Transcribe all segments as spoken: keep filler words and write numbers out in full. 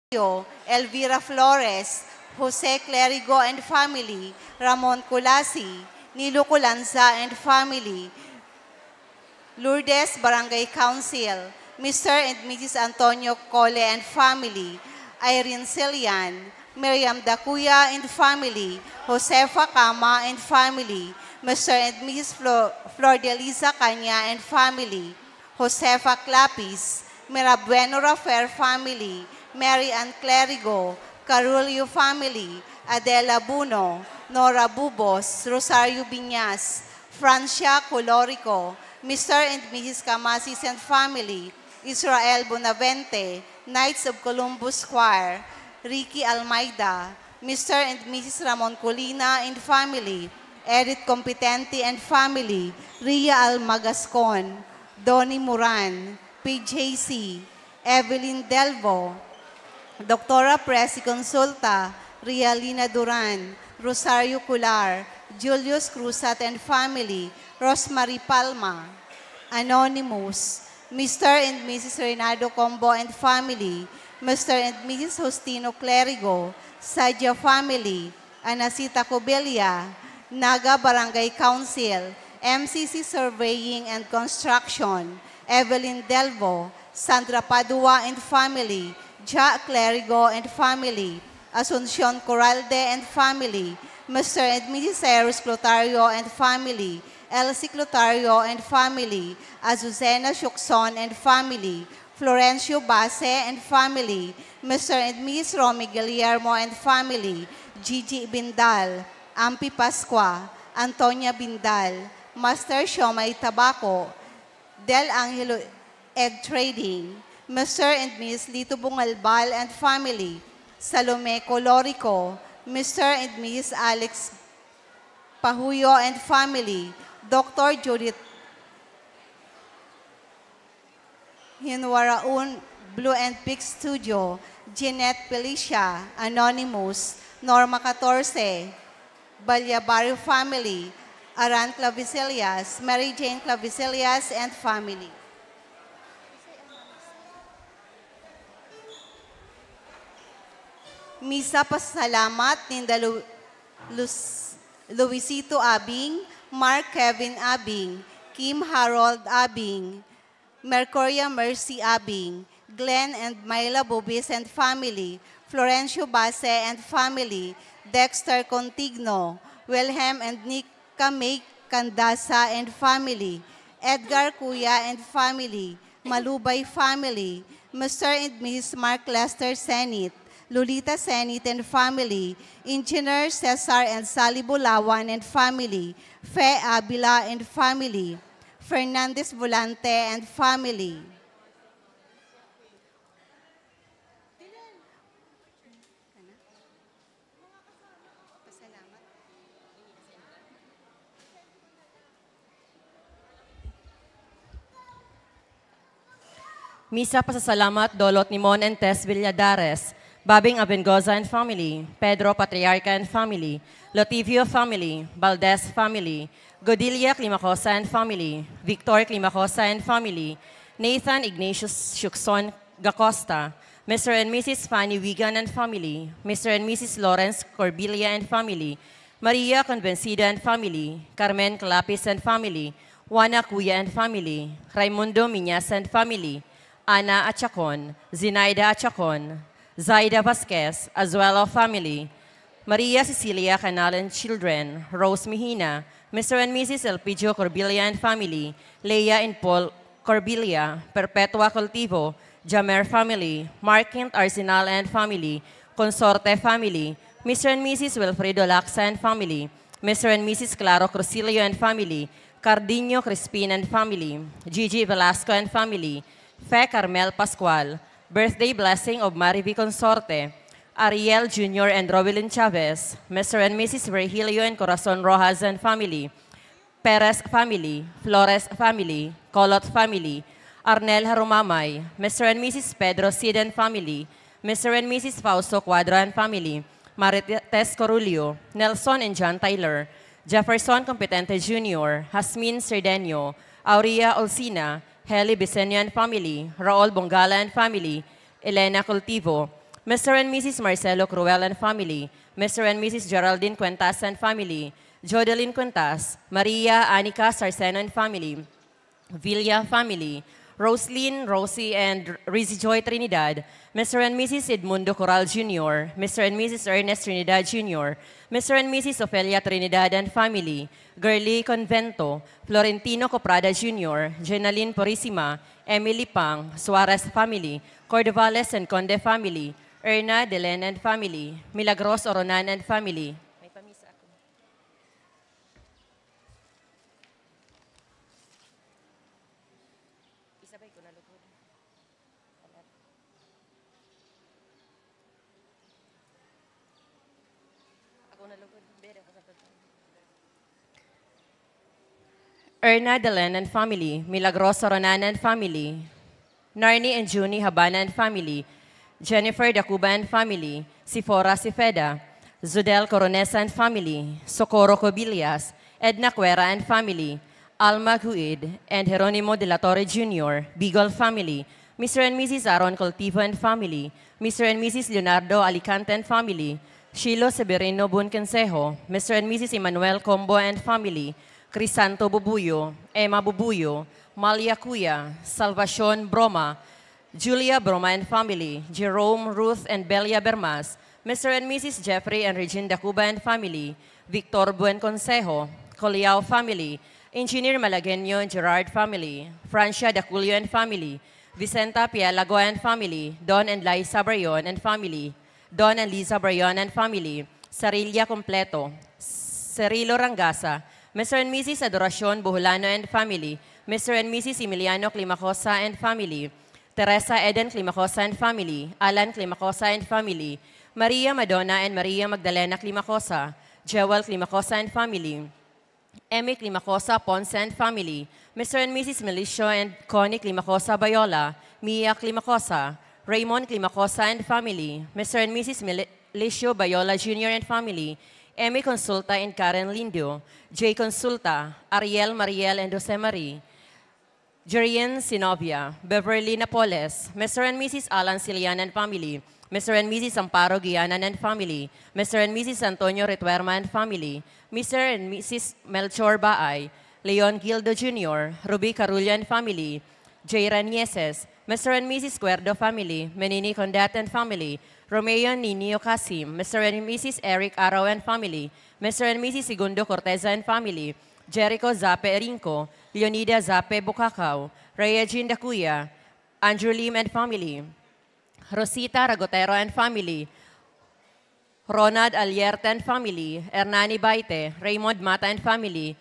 Castillo, Elvira Flores, Jose Clerigo and family, Ramon Culasi, Nilo Culanza and family, Lourdes Barangay Council, Mister and Missus Antonio Cole and family, Irene Celian, Miriam Dacuya and family, Josefa Cama and family, Mister and Missus Flo-, Flor de Liza Caña and family, Josefa Clapis, Mirabueno Rafer family, Mary Ann Clerigo, Carulio family, Adela Buno, Nora Bubos, Rosario Biñas, Francia Colorico, Mister and Missus Camasis and family, Israel Bonavente, Knights of Columbus Choir, Ricky Almeida, Mister and Missus Ramon Colina and family, Edith Competente and family, Ria Almagascon, Donny Moran, P J C, Evelyn Delvo, Doktora Presi Consulta, Realina Duran, Rosario Cular, Julius Cruzat and family, Rosemary Palma, Anonymous, Mister and Missus Reynaldo Combo and family, Mister and Missus Justino Clerigo, Sadia family, Anacita Cobella, Naga Barangay Council, M C C Surveying and Construction, Evelyn Delvo, Sandra Padua and family, Ja Clerigo and family, Asuncion Coralde and family, Mister and Missus Cyrus Clotario and family, Elsie Clotario and family, Azucena Siocson and family, Florencio Base and family, Mister and Missus Romy Guillermo and family, Gigi Bindal, Ampi Pascua, Antonia Bindal, Master Siomay Tabaco, Del Angelo Egg Trading, Mister and Missus Lito Bungalbal and family, Salome Colorico, Mister and Missus Alex Pahuyo and family, Doctor Judith Hinwaraon, Blue and Pink Studio, Jeanette Felicia, Anonymous, Norma Catorce, Ballabario family, Aran Clavisellas, Mary Jane Clavisellas and family. Misa pasalamat ninda Lu-, Lus-, Luisito Abing, Mark Kevin Abing, Kim Harold Abing, Mercuria Mercy Abing, Glenn and Myla Bubis and family, Florencio Base and family, Dexter Contigno, Wilhelm and Nica May Candasa and family, Edgar Cuya and family, Malubay family, Mister and Missus Mark Lester Senit, Lolita Senit and family, Engineer Cesar and Sally Bulawan and family, Fe Avila and family, Fernandez Volante and family. Misa pasasalamat dolot ni Mon and Tess Villadares, Babing Abengoza and family, Pedro Patriarca and family, Lotivio family, Valdez family, Godilla Climacosa and family, Victor Climacosa and family, Nathan Ignatius Siocson Gacosta, Mister and Missus Fanny Wigan and family, Mister and Missus Lawrence Corbilla and family, Maria Convencida and family, Carmen Clapis and family, Juana Cuya and family, Raimundo Miñas and family, Ana Achacon, Zinaida Achacon, Zaida Vasquez, Azuelo family, Maria Cecilia Canal and children, Rose Mihina, Mister and Missus Elpidio Corbilla and family, Leia and Paul Corbilla, Perpetua Cultivo, Jamer family, Markint Arsenal and family, Consorte family, Mister and Missus Wilfredo Laksa and family, Mister and Missus Claro Crucilio and family, Cardinho Crispin and family, Gigi Velasco and family, Fe Carmel Pascual, birthday blessing of Marivi Consorte, Ariel Junior and Robilin Chavez, Mister and Missus Virgilio and Corazon Rojas and family, Perez family, Flores family, Colot family, Arnel Harumamay, Mister and Missus Pedro Sid and family, Mister and Missus Fausto Cuadra and family, Marites Corulio, Nelson and John Tyler, Jefferson Competente Junior, Jasmine Cerdeño, Aurea Olcina, Heli Bisenio and family, Raul Bongala and family, Elena Cultivo, Mister and Missus Marcelo Cruel and family, Mister and Missus Geraldine Cuentas and family, Jodeline Cuentas, Maria Anica Sarceno and family, Villa family, Roslyn, Rosie, and Rizzy Joy Trinidad, Mister and Missus Edmundo Coral Junior, Mister and Missus Ernest Trinidad Junior, Mister and Missus Ofelia Trinidad and family, Girly Convento, Florentino Coprada Junior, Jenaline Purisima, Emily Pang, Suarez family, Cordovales and Conde family, Erna Delen and family, Milagros Oronan and family. May pamisa ako. Isabay ko na lugod. Ako na lugod. Bere ko sa tatlo. Erna Delen and family, Milagroso Ronan and family, Narni and Junie Habana and family, Jennifer Dacuba and family, Sifora Sifeda, Zudel Coronesa and family, Socorro Cobillas, Edna Cuera and family, Alma Guid, and Jeronimo de la Torre Junior, Bigol family, Mister and Missus Aaron Cultivo and family, Mister and Missus Leonardo Alicante and family, Shilo Severino Buen Consejo, Mister and Missus Emmanuel Combo and family, Crisanto Bubuyo, Emma Bubuyo, Malia Cuya, Salvacion Broma, Julia Broma and family, Jerome, Ruth, and Belia Bermas, Mister and Missus Jeffrey and Regine Dacuba and family, Victor Buen Consejo, Coliao family, Engineer Malagueño and Gerard family, Francia Daculio and family, Vicenta Pielago and family, Don and Liza Barrion and family, Don and Liza Barrion and family, Sarilla Completo, Cirilo Rangasa, Mister and Missus Adoracion Buholano and family, Mister and Missus Emiliano Climacosa and family, Teresa Eden Climacosa and family, Alan Climacosa and family, Maria Madonna and Maria Magdalena Climacosa, Jewel Climacosa and family, Emmy Climacosa Ponce and family, Mister and Missus Melicio and Connie Climacosa Bayola, Mia Climacosa, Raymond Climacosa and family, Mister and Missus Melicio Bayola Junior and family, Emmy Consulta and Karen Lindo, Jay Consulta, Ariel, Mariel, and Jose Marie, Jerian Sinovia, Beverly Napoles, Mister and Missus Alan Silian and family, Mister and Missus Amparo Gianan and family, Mister and Missus Antonio Retuerma and family, Mister and Missus Melchor Baay, Leon Gildo Junior, Ruby Carullo and family, Jay Ranieses, Mister and Missus Cuerdo family, Menini Condat and family, Romeo Ninio Casim, Mister and Missus Eric Arao and family, Mister and Missus Segundo Corteza and family, Jericho Zape Erinco, Leonida Zape Bukakaw, Rhea Jean Dacuya, Andrew Lim and family, Rosita Ragotero and family, Ronald Alierte and family, Hernani Baite, Raymond Mata and family,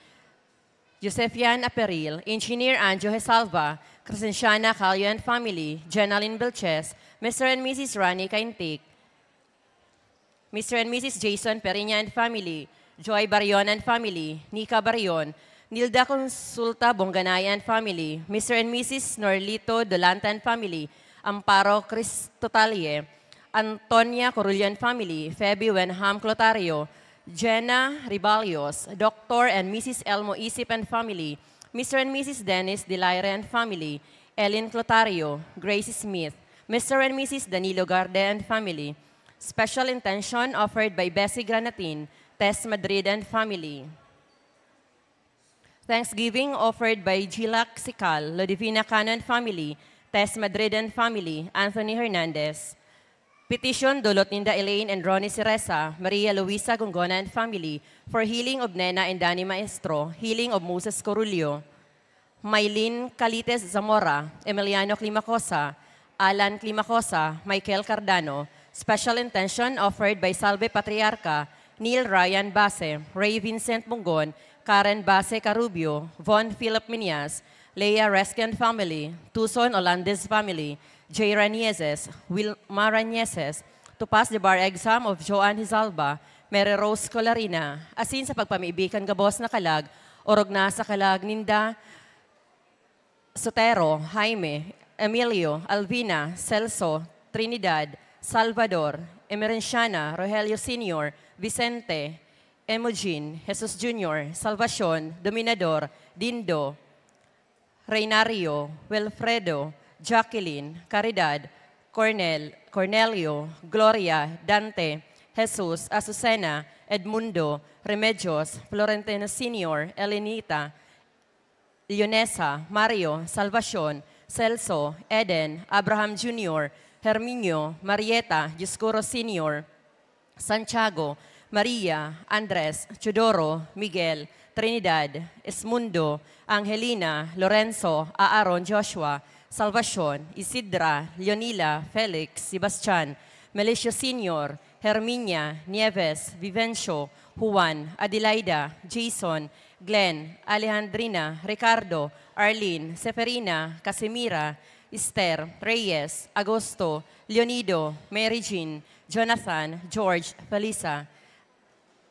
Josefian Aperil, Engineer Anjo Hesalva, Crescenciana Callo and family, Jenalyn Belches, Mister and Missus Rani Caintic, Mister and Missus Jason Periña and family, Joy Barion and family, Nika Barion, Nilda Consulta Bonganay and family, Mister and Missus Norlito Dolanta and family, Amparo Cristotalie, Antonia Corullo and family, Feby Wenham Clotario, Jenna Ribalios, Doctor and Missus Elmo Isip and family, Mister and Missus Dennis Delaire and family, Ellen Clotario, Grace Smith, Mister and Missus Danilo Garde and family. Special intention offered by Bessie Granatin, Tess Madrid and family. Thanksgiving offered by Jilak Sikal, Lodivina Cano and family, Tess Madrid and family, Anthony Hernandez. Petition dulot ninda Elaine and Ronnie Cereza, Maria Luisa Gongona and family, for healing of Nena and Danny Maestro, healing of Moses Corullo, Mylene Calites Zamora, Emiliano Climacosa, Alan Climacosa, Michael Cardano. Special intention offered by Salve Patriarca, Neil Ryan Base, Ray Vincent Bungon, Karen Base Carubio, Von Philip Miñas, Leah Rescand family, Tuson Olandes family, Jay Ranieses, Wilma Ranieses, to pass the bar exam of Joan Hizalba, Mary Rose Colarina, asin sa pagpamibi kan gabos na kalag, orog na sa kalag ninda, Sotero, Jaime, Emilio, Alvina, Celso, Trinidad, Salvador, Emerenciana, Rogelio Senior, Vicente, Emogene, Jesus Junior, Salvacion, Dominador, Dindo, Reynario, Wilfredo, Jacqueline, Caridad, Cornel, Cornelio, Gloria, Dante, Jesus, Azucena, Edmundo, Remedios, Florentino Senior, Elenita, Leonesa, Mario, Salvacion, Celso, Eden, Abraham Junior, Herminio, Marieta, Dioscuro Senior, Santiago, Maria, Andres, Teodoro, Miguel, Trinidad, Esmundo, Angelina, Lorenzo, Aaron, Joshua, Salvacion, Isidra, Leonila, Felix, Sebastian, Melesio Senior, Herminia, Nieves, Vivencio, Juan, Adelaida, Jason, Glenn, Alejandrina, Ricardo, Arlene, Seferina, Casimira, Esther, Reyes, Agosto, Leonido, Mary Jean, Jonathan, George, Felisa.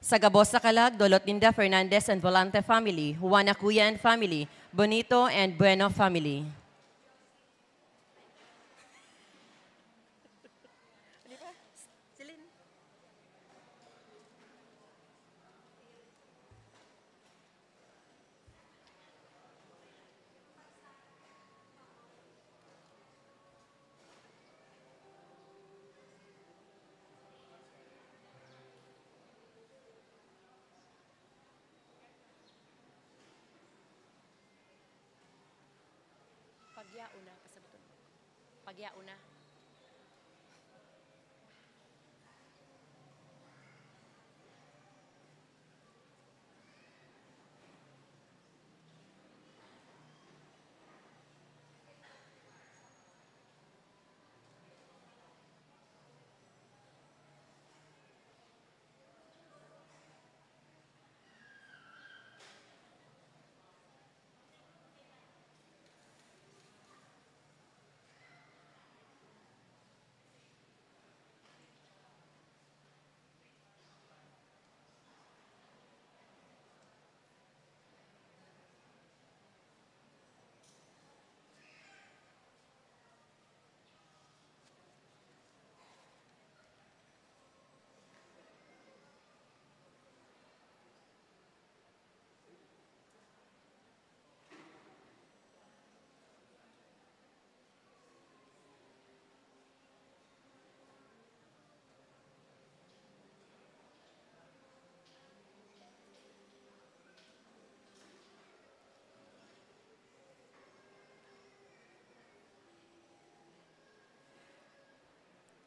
Sa gabos na kalag, dolot ninda Fernandez and Volante family, Juana Cuya and family, Bonito and Bueno family. Pagyaon na, pasaboton mo. Pagyaon na.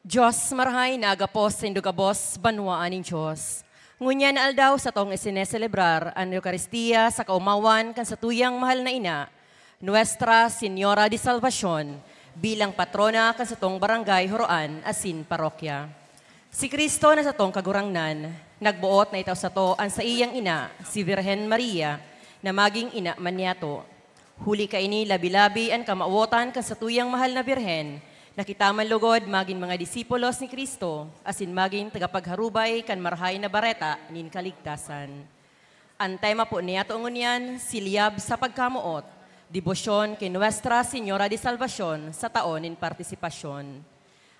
Dios marahay na agapos saindo gabos banwaan nin Dios. Ngunyan na aldaw satong isineselebrar an Eukaristia sa kaomawan kan satuyang mahal na ina, Nuestra Señora de Salvacion, bilang patrona kan satong barangay, horoan asin parokya. Si Cristo na satong Kagurangnan, nagboot na itao sato an saiyang ina, si Virgen Maria, na magin ina man niyato. Huli kaini, labi-labi an kamawotan kan satuyang mahal na Birhen, na kita man lugod magin mga disipulos ni Cristo, asin magin tagapagharubay kan Marahay na Bareta nin kaligtasan. An tema po niyato ngunyan, silyab sa pagkamoot, debosyon ki Nuestra Señora de Salvacion sa tao nin partisipasyon.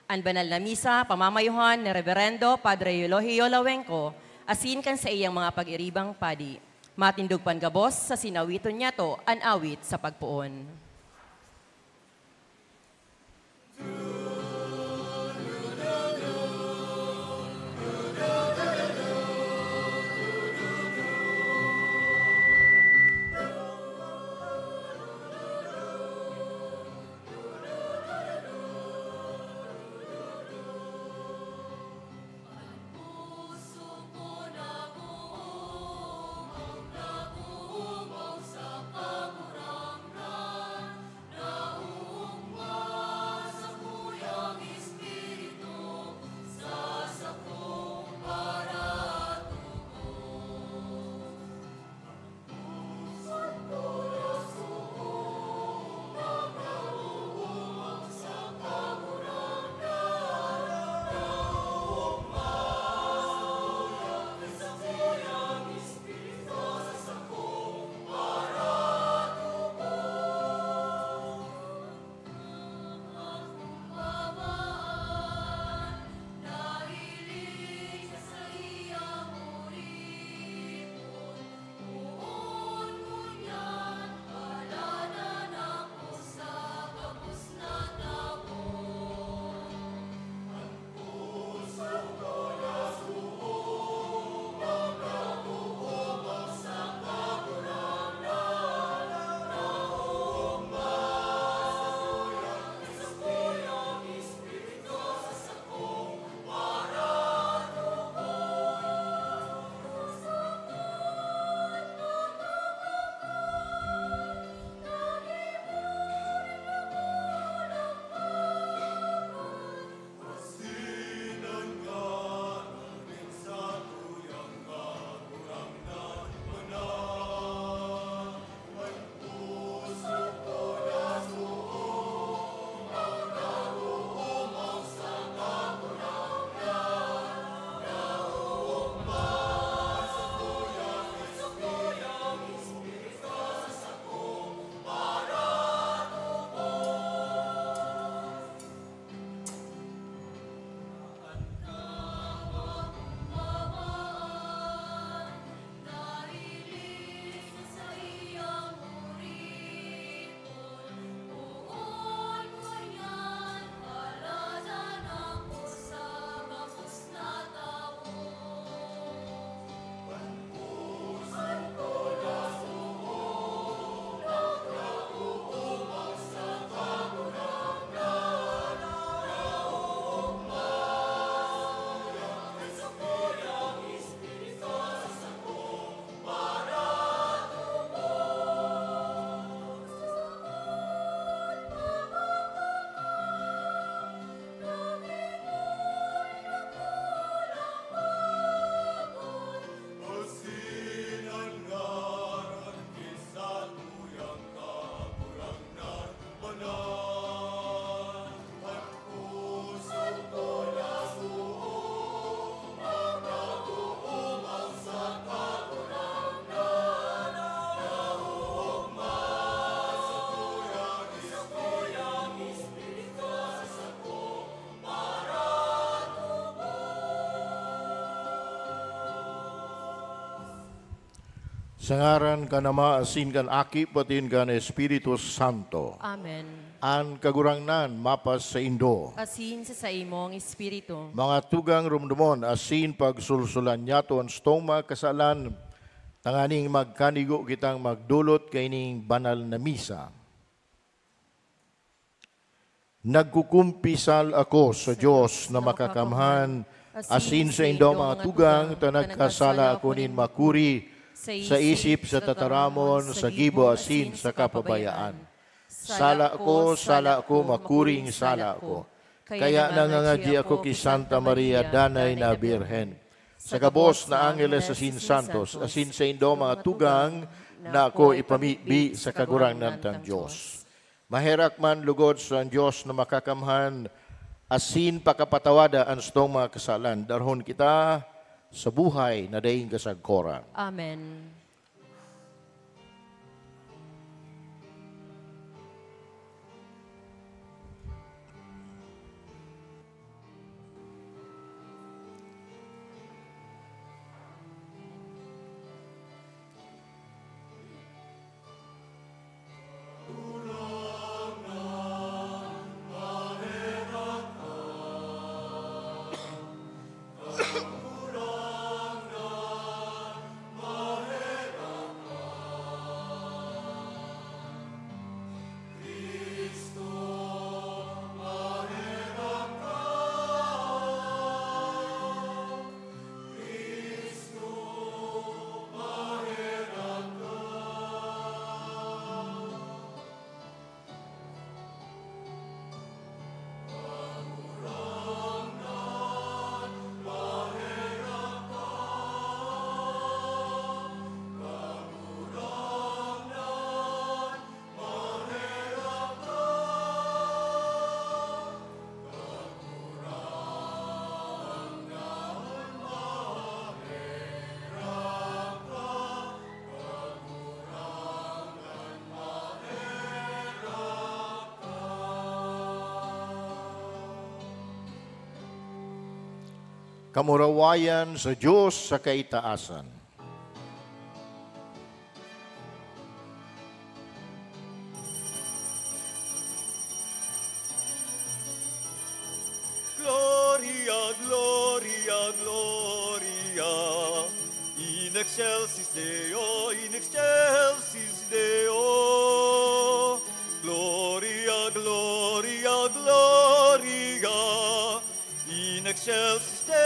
An banal na misa, pamamayohan ni Reverendo Padre Eulogio Lawenco, asin kan saiyang mga pag-iribang padi. Matindog pa an gabos, asin awiton niyato an awit sa pagpoon. Sa ngaran kan Ama, asin kan Aki, patin kan Espiritu Santo. Amen. An Kagurangnan mapasaindo. Asin sa saimong espiritu. Mga tugang, rumdomon asin pagsulsulan niyato an satong mga kasalan, tanganing magkanigo kitang magdolot kaining banal na misa. Nagkukumpisal ako sa Dios na makakamhan, asin saindo, mga tugang, ta nagkasala ako nin makuri sa isip, sa tataramon, sa gibo, asin sa kapabayaan. Sala ako, sala ako, makuring sala ako. Kaya nangangadyi ako ki Santa Maria, Danay na Birhen, sa gabos na angeles asin santos, asin saindo, mga tugang, na ako ipamibi sa Kagurangnan tang Dios. Maherak man lugod sa Dios na makakamhan, asin pakapatawada an satong mga kasalan, darhon kita sa buhay na daing kasagkoran. Amen. Kamurawayan sa Dios sa kaitaasan. Gloria, gloria, gloria. In excelsis Deo, in excelsis Deo. Gloria, gloria, gloria. In excelsis Deo.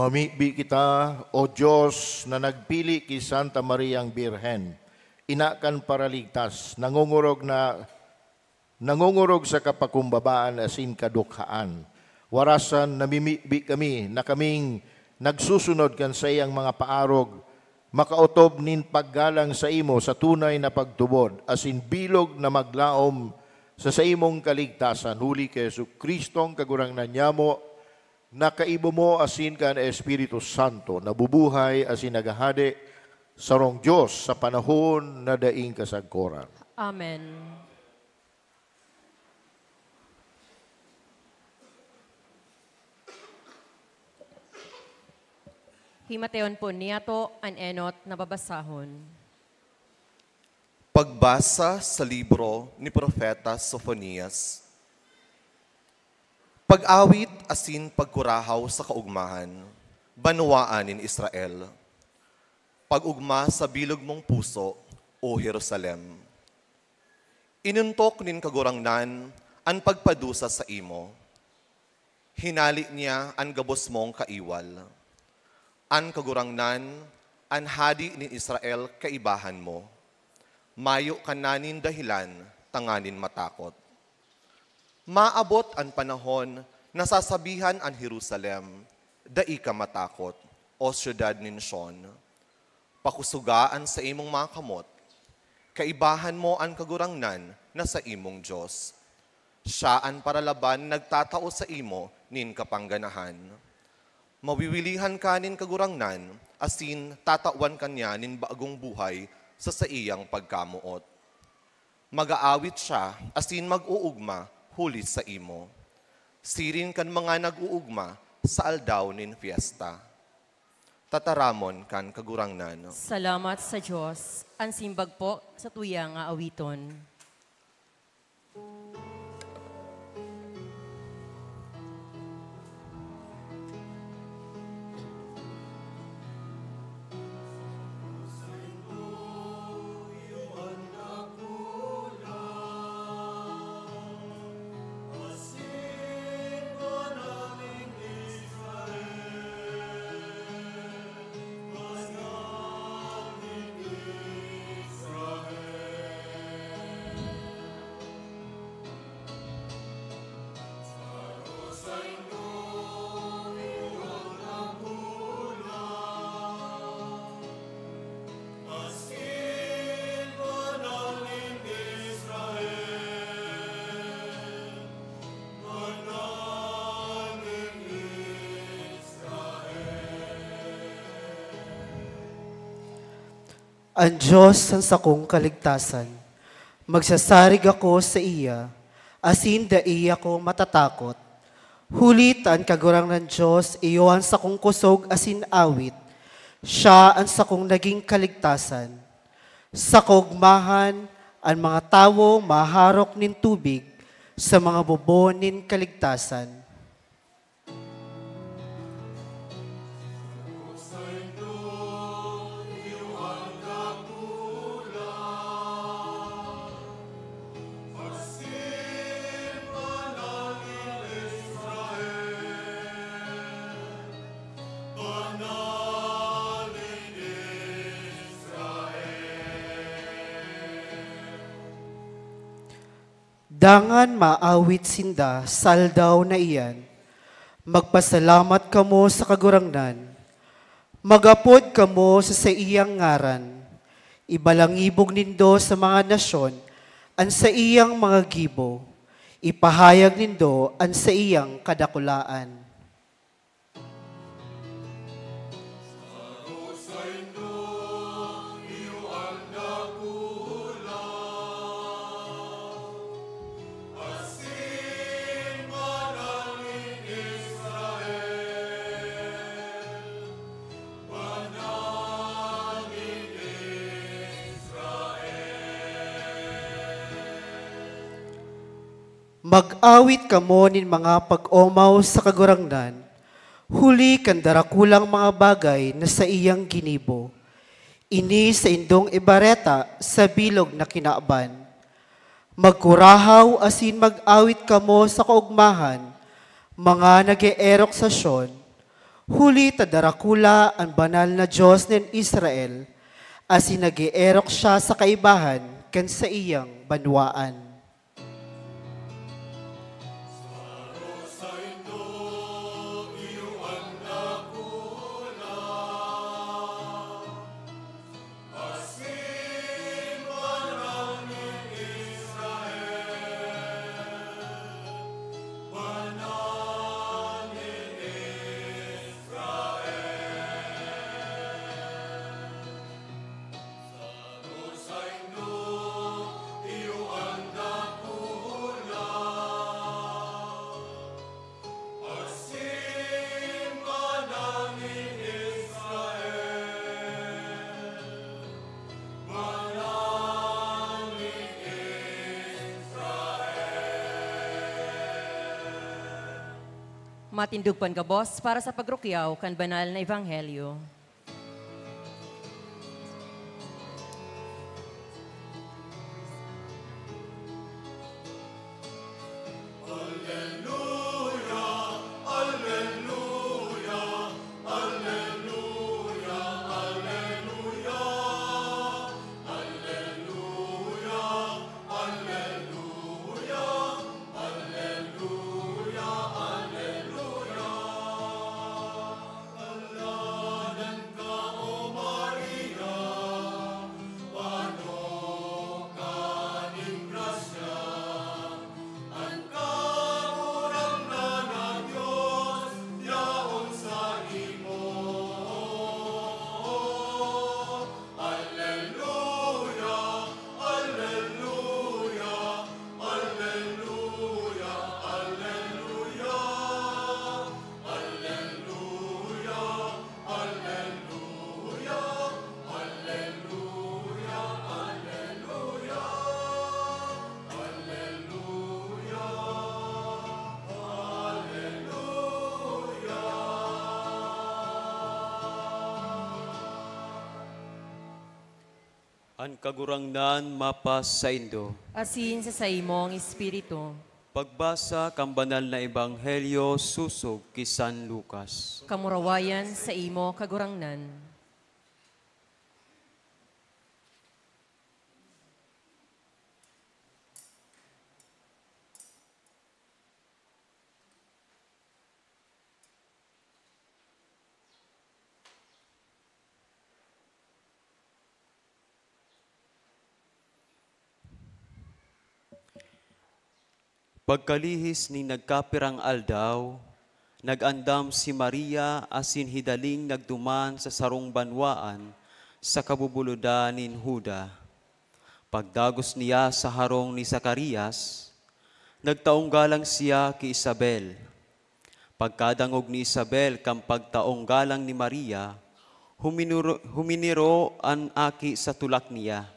Mamibi kita, O Diyos, na nagpili ki Santa Mariang Birhen, ina kan Paraligtas, nangongorog na, nangongorog sa kapakumbabaan asin kadukhaan. Warasan, namimibi kami na kaming nagsusunod kan saiyang mga paarog, makaotob nin paggalang saimo sa tunay na pagtubod, asin bilog na maglaom sa saimong kaligtasan, huli ki Jesu-Cristong Kagurangnan nyamo, na kaibo mo asin kan Espiritu Santo, nabubuhay asin naghahade, sarong Dios sa panahon na daing kasagkoran. Amen. Himateon po niyato an enot na babasahon. Pagbasa sa libro ni Propeta Sofonias. Pag-awit asin pagkurahaw sa kaugmahan, banwaan nin Israel. Pag-ogma sa bilog mong puso, O Jerusalem. Inontok nin Kagurangnan an pagpadusa saimo. Hinale niya an gabos mong kaiwal. An Kagurangnan, an Hadi nin Israel, kaibahan mo. Mayo ka na nin dahelan tanganing matakot. Maabot an panahon na sasabihan an Jerusalem, "Dai ka matakot, O syudad nin Sion. Pakusoga an saimong mga kamot. Kaibahan mo an Kagurangnan na saimong Dios. Siya an paralaban nagtatao saimo nin kapangganahan. Mawiwilihan ka nin Kagurangnan, asin tatawan ka niya nin bagong buhay sa saiyang pagkamoot. Mag-aawit siya asin mag-oogma huli saimo, siring kan mga nag-oogma sa aldaw nin fiesta." Tataramon kan Kagurangnan. Salamat sa Dios. An simbag po sa tuya nga awiton. An Dios an sakong kaligtasan. Magsasarig ako saiya, asin dai ako matatakot. Huli ta an Kagurangnan Dios iyo an sakong kosog asin awit, siya an sakong nagin kaligtasan. Sa kaogmahan, an mga tawo maharok nin tubig sa mga bubon nin kaligtasan. Dangan maawit sinda sa aldaw na iyan, "Magpasalamat kamo sa Kagurangnan, mag-apod kamo sa saiyang ngaran, ibalangibog nindo sa mga nasyon an saiyang mga gibo, ipahayag nindo an saiyang kadakulaan." Mag-awit kamo nin mga pag-omaw sa Kagurangnan, huli kan darakulang mga bagay na saiyang ginibo. Ini saindong ibareta sa bilog na kinaban. Magkurahaw asin mag-awit kamo sa kaogmahan, mga nag-eerok sa Sion, Huli ta darakula an Banal na Dios nin Israel, asin nag-eerok siya sa kaibahan kan saiyang banwaan. Matindog pangabos para sa pagrukyaw kan banal na ebanghelyo. An Kagurangnan mapasaindo. Asin sa saimong espiritu. Pagbasa kan Banal na Ebanghelyo sosog ki San Lucas. Kamurawayan sa imo, Kagurangnan. Pagkalihis nin nagkapirang aldaw, nag-andam si Maria asin hidaling nagduman sa sarong banwaan sa kabubulodan nin Juda. Pagdagos niya sa harong ni Zacarias, nagtaong galang siya ki Isabel. Pagkadangog ni Isabel kan pagtaong galang ni Maria, huminuro-, huminiro an aki sa tulak niya.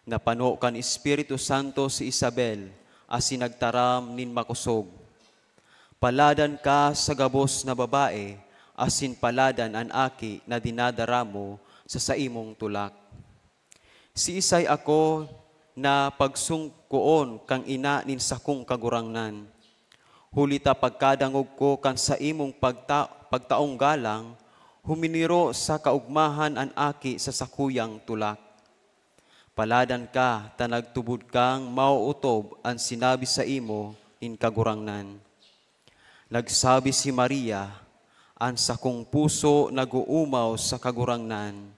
Napano kan Espiritu Santo si Isabel asin nagtaram nin makosog. Paladan ka sa gabos na babae, asin paladan an aki na dinadara mo sa saimong tulak. Siisay ako na pagsungkoon kan ina nin sakong Kagurangnan? Huli ta pagkadangog ko kan saimong pagta-, pagtaong galang, huminiro sa kaogmahan an aki sa sakuyang tulak. Paladan ka ta nagtubod kang maootob an sinabi saimo nin Kagurangnan. Nagsabi si Maria, "An sakong puso nag-oomaw sa Kagurangnan,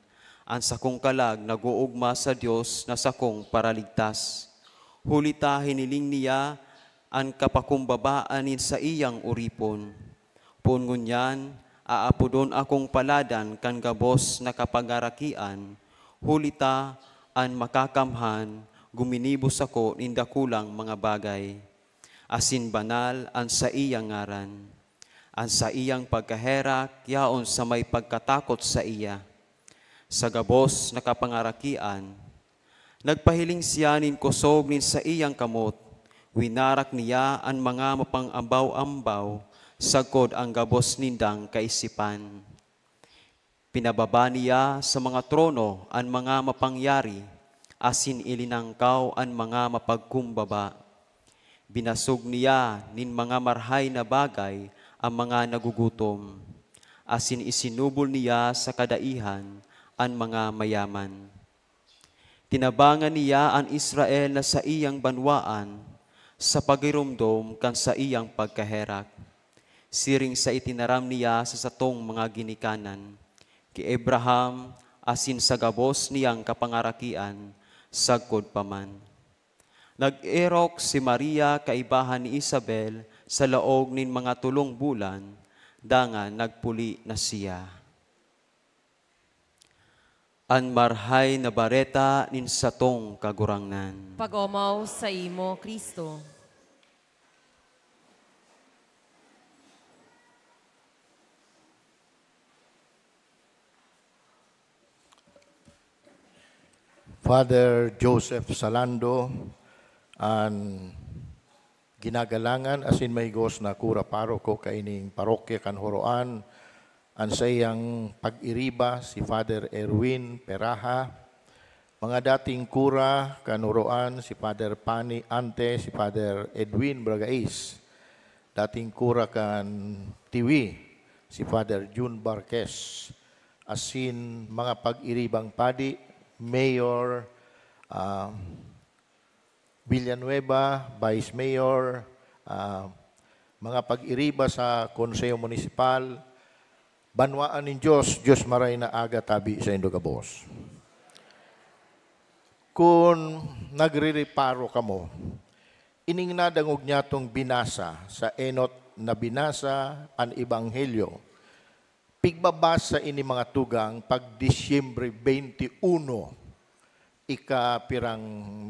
an sakong kalag nag-oogma sa Dios na sakong Paraligtas. Huli ta hiniling niya an kapakumbabaan nin saiyang oripon. Poon ngunyan, aapodon akong paladan kan gabos na kapangarakian, huli ta an Makakamhan guminibo sako nin dakulang mga bagay, asin banal an saiyang ngaran. An saiyang pagkaherak yaon sa may pagkatakot saiya." Sa gabos na kapangarakian, nagpahiling siya nin kosog nin saiyang kamot, winarak niya an mga mapang-ambaw-ambaw, sagkod an gabos nindang kaisipan. Pinababa niya sa mga trono an mga mapangyari, asin ilinangkaw an mga mapagkumbaba. Binasog niya nin mga marhay na bagay an mga nagugutom. asin isinubol niya sa kadaihan an mga mayaman. Tinabangan niya an Israel na saiyang banwaan sa pagiromdom kan saiyang pagkaherak, siring sa itinaram niya sa satong mga ginikanan, ki Abraham asin sa gabos niyang kapangarakian sagkod pa man. Nag-erok si Maria kaibahan ni Isabel sa laog nin mga tolong bulan, dangan nagpuli na siya. An Marahay na Bareta nin satong Kagurangnan. Pag-omaw saimo, Cristo. Father Joseph Salando, an ginagalangan asin mahigos na kura paroko kaining parokya kan Joroan, an saiyang pag-iriba si Father Erwin Peraha, mga dating kura kan Joroan si Father Pani Ante, si Father Edwin Bragais, dating kura kan Tiwi si Father Jun Barquez, asin mga pag-iribang padi, mayor, ah, Villanueva, vice mayor, ah, mga pag-iriba sa Konseho Munisipal, banwaan nin Dios, Dios maray na aga tabi saindo gabos. Kun nagrireparo kamo, ining nadangog nyatong binasa sa enot na binasa an Ebanghelyo, pigbabasa ini mga tugang pag Disyembre twenty-one, ikapirang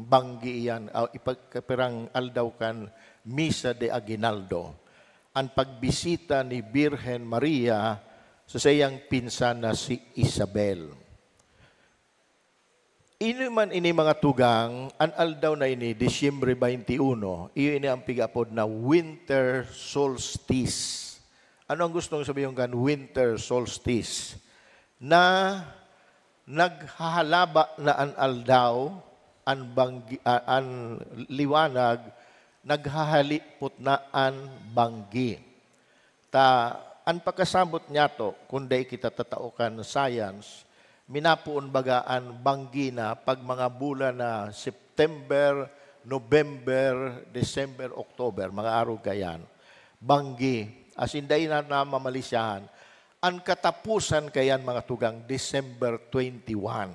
banggi iyan, ah, ipag-, ikapirang aldaw kan Misa de Aguinaldo, an pagbisita ni Birhen Maria sa saiyang pinsan na si Isabel. Ini man ini mga tugang, an aldaw na ini, Disyembre twenty-one, iyo ini ang pig-apod na winter solstice. Ano ang gustong sabihon kan winter solstice? Na naghahalaba na an aldaw, an banggi-, ah, an liwanag, naghahalipot na an banggi. Ta, an pakasabot niyato, kun dai kita tatao kan science, minapoon baga an banggi na pag mga bulan na September, November, December, October, mga arog kayan. Banggi, asin dai na namamalisyahan. An katapusan kayan, mga tugang, December twenty-one.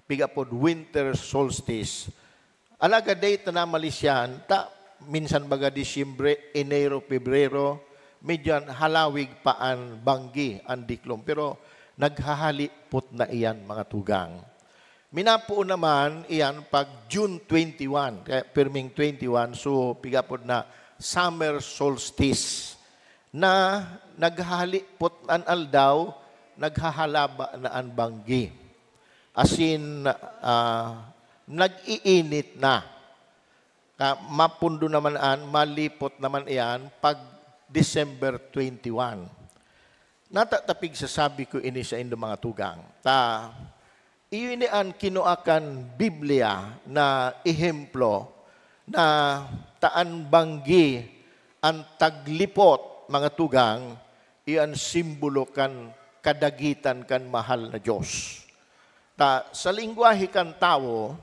Pig-apod winter solstice. Alagad dai ta namalisyahan, ta minsan baga Disyembre, Enero, Pebrero, medyo an halawig pa an banggi, an diklom. Pero naghahalipot na iyan, mga tugang. Minapoon naman iyan pag June twenty-one, kaya pirming twenty-one, so pig-apod na summer solstice, na naghahalipot an aldaw, naghahalaba na an banggi. Asin, ah, nag-iinit na. Ka-, mapundo naman an, malipot naman iyan pag December twenty-one. Natatapig sa sabi ko ini saindo, mga tugang. Ta, iyo ini an kinua kan Biblia na ehemplo na ta an banggi, an taglipot, mga tugang, iyo an simbolo kan kadagitan kan mahal na Dios. Ta, sa lengwahe kan tawo,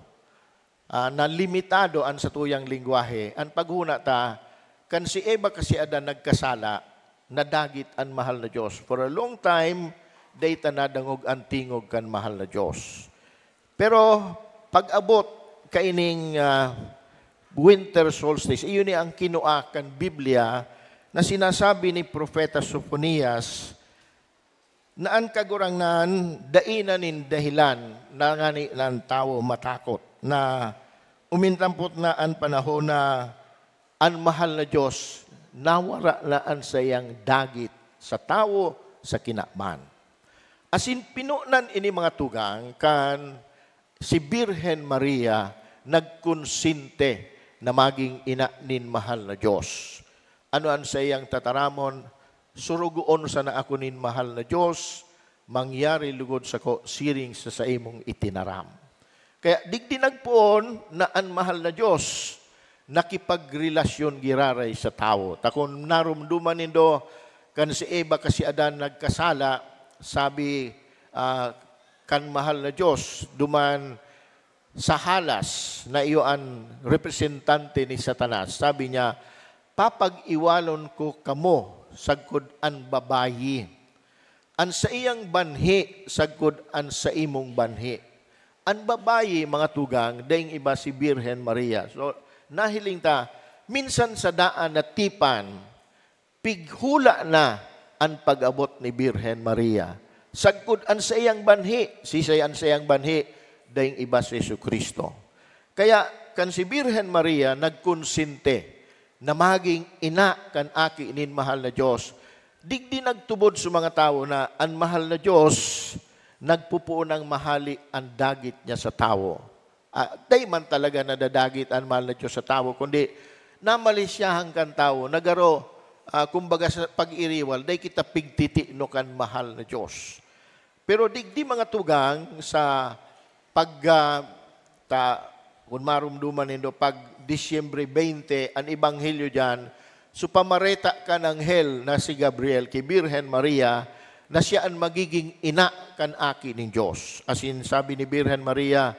ah, na limitado an satuyang lengwahe, an paghona ta, kan si Eva kan si Adan nagkasala, nadagit an mahal na Dios. For a long time, dai ta nadangog an tingog kan mahal na Dios. Pero pag-abot kaining, ah, winter solstice, iyo ni ang kinua kan Biblia na sinasabi ni Propeta Sofonias, na an Kagurangnan dai na nin dahelan na ngani an tawo matakot, na umintampot na an panahon na an mahal na Dios nawara na an saiyang dagit sa tawo sa kinaban. Asin pinonan ini, mga tugang, kan si Birhen Maria nagkonsente na magin ina nin mahal na Dios. Ano an saiyang tataramon? "Surugoon sana ako nin mahal na Dios, mangyari lugod sako siring sa saimong itinaram." Kaya digdi nagpoon na an mahal na Dios nakipagrelasyon giraray sa tawo. Ta kun naromdoman nindo, Kan si Eva kasi Adan nagkasala, sabi, ah, kan mahal na Diyos, duman sa halas na iyo an representante ni Satanas. Sabi niya, "Papag-iwalon ko kamo sagkod an babayi. An saiyang banhi sagkod an saimong banhi." An babayi, mga tugang, daing iba si Birhen Maria. So, nahiling ta, minsan sa daan na tipan, pighula na an pag-abot ni Birhen Maria. Sagkod an saiyang banhi, sisay an saiyang banhi, daing iba si Jesu-Cristo. Kaya kan si Birhen Maria nagkonsente na maging ina kan Aki nin Mahal na Diyos, digdi nagtubod sa mga tawo na an Mahal na Diyos nagpupoon ng mahali an dagit niya sa tawo. Ah, dai man talaga nadadagit an mahal na Diyos sa tawo, kundi namalisyahan kan tawo, nagaro, ah, kumbaga sa pag-iriwal, dai kita pigtitino kan mahal na Diyos. Pero digdi mga tugang sa pag, ah, ta, kun marumduman nindo, pag Disyembre twenty, an ebanghelyo diyan, so pamareta kan anghel na si Gabriel ki Birhen Maria na siya an magiging ina kan Aki nin Dios. Asin sabi ni Birhen Maria,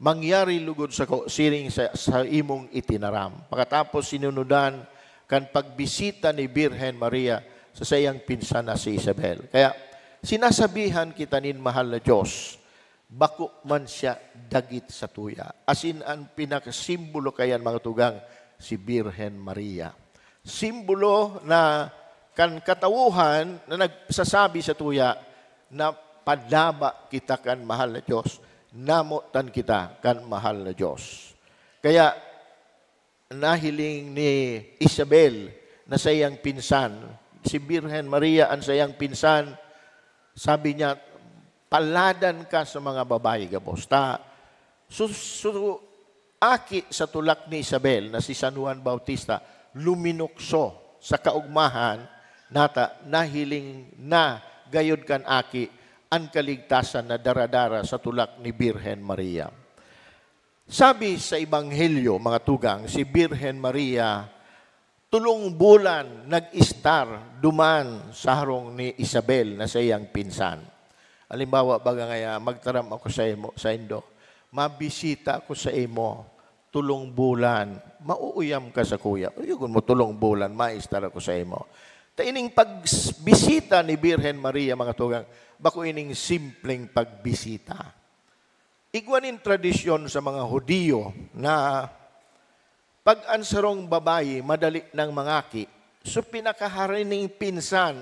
"Mangyari lugod sako siring sa, sa imong itinaram." Pakatapos sinunudan kan pagbisita ni Birhen Maria sa saiyang pinsan na si Isabel. Kaya sinasabihan kita nin mahal na Dios, bako man siya dagit satuya. Asin an pinakasimbolo kayan, mga tugang, si Birhen Maria. Simbolo na kan katawohan na nagsasabi satuya na padaba kita kan mahal na Dios, namotan kita kan mahal na Dios. Kaya nahiling ni Isabel na saiyang pinsan, si Birhen Maria an saiyang pinsan, sabi niya, "Paladan ka sa mga babayi gabos." Ta, su-, su-, aki sa tulak ni Isabel na si San Juan Bautista, luminukso sa kaugmahan, nata, nahiling na gayod kan aki an kaligtasan na daradara sa tulak ni Birhen Maria. Sabi sa Ebanghelyo, mga tugang, si Birhen Maria, tolong bulan nag-estar duman sa harong ni Isabel na saiyang pinsan. Halimbawa, baga ngaya, "Magtaram ako sa imo, saindo, mabisita ako sa imo, tolong bulan, mauuyam ka sakuya." Uyogon mo, "Tolong bulan, maestar ako sa imo." Ta ining pagbisita ni Birhen Maria, mga tugang, bako ining simpleng pagbisita. Igwa nin tradisyon sa mga Judio na pag an sarong babayi madali nang mangaki, so pinakahari ning pinsan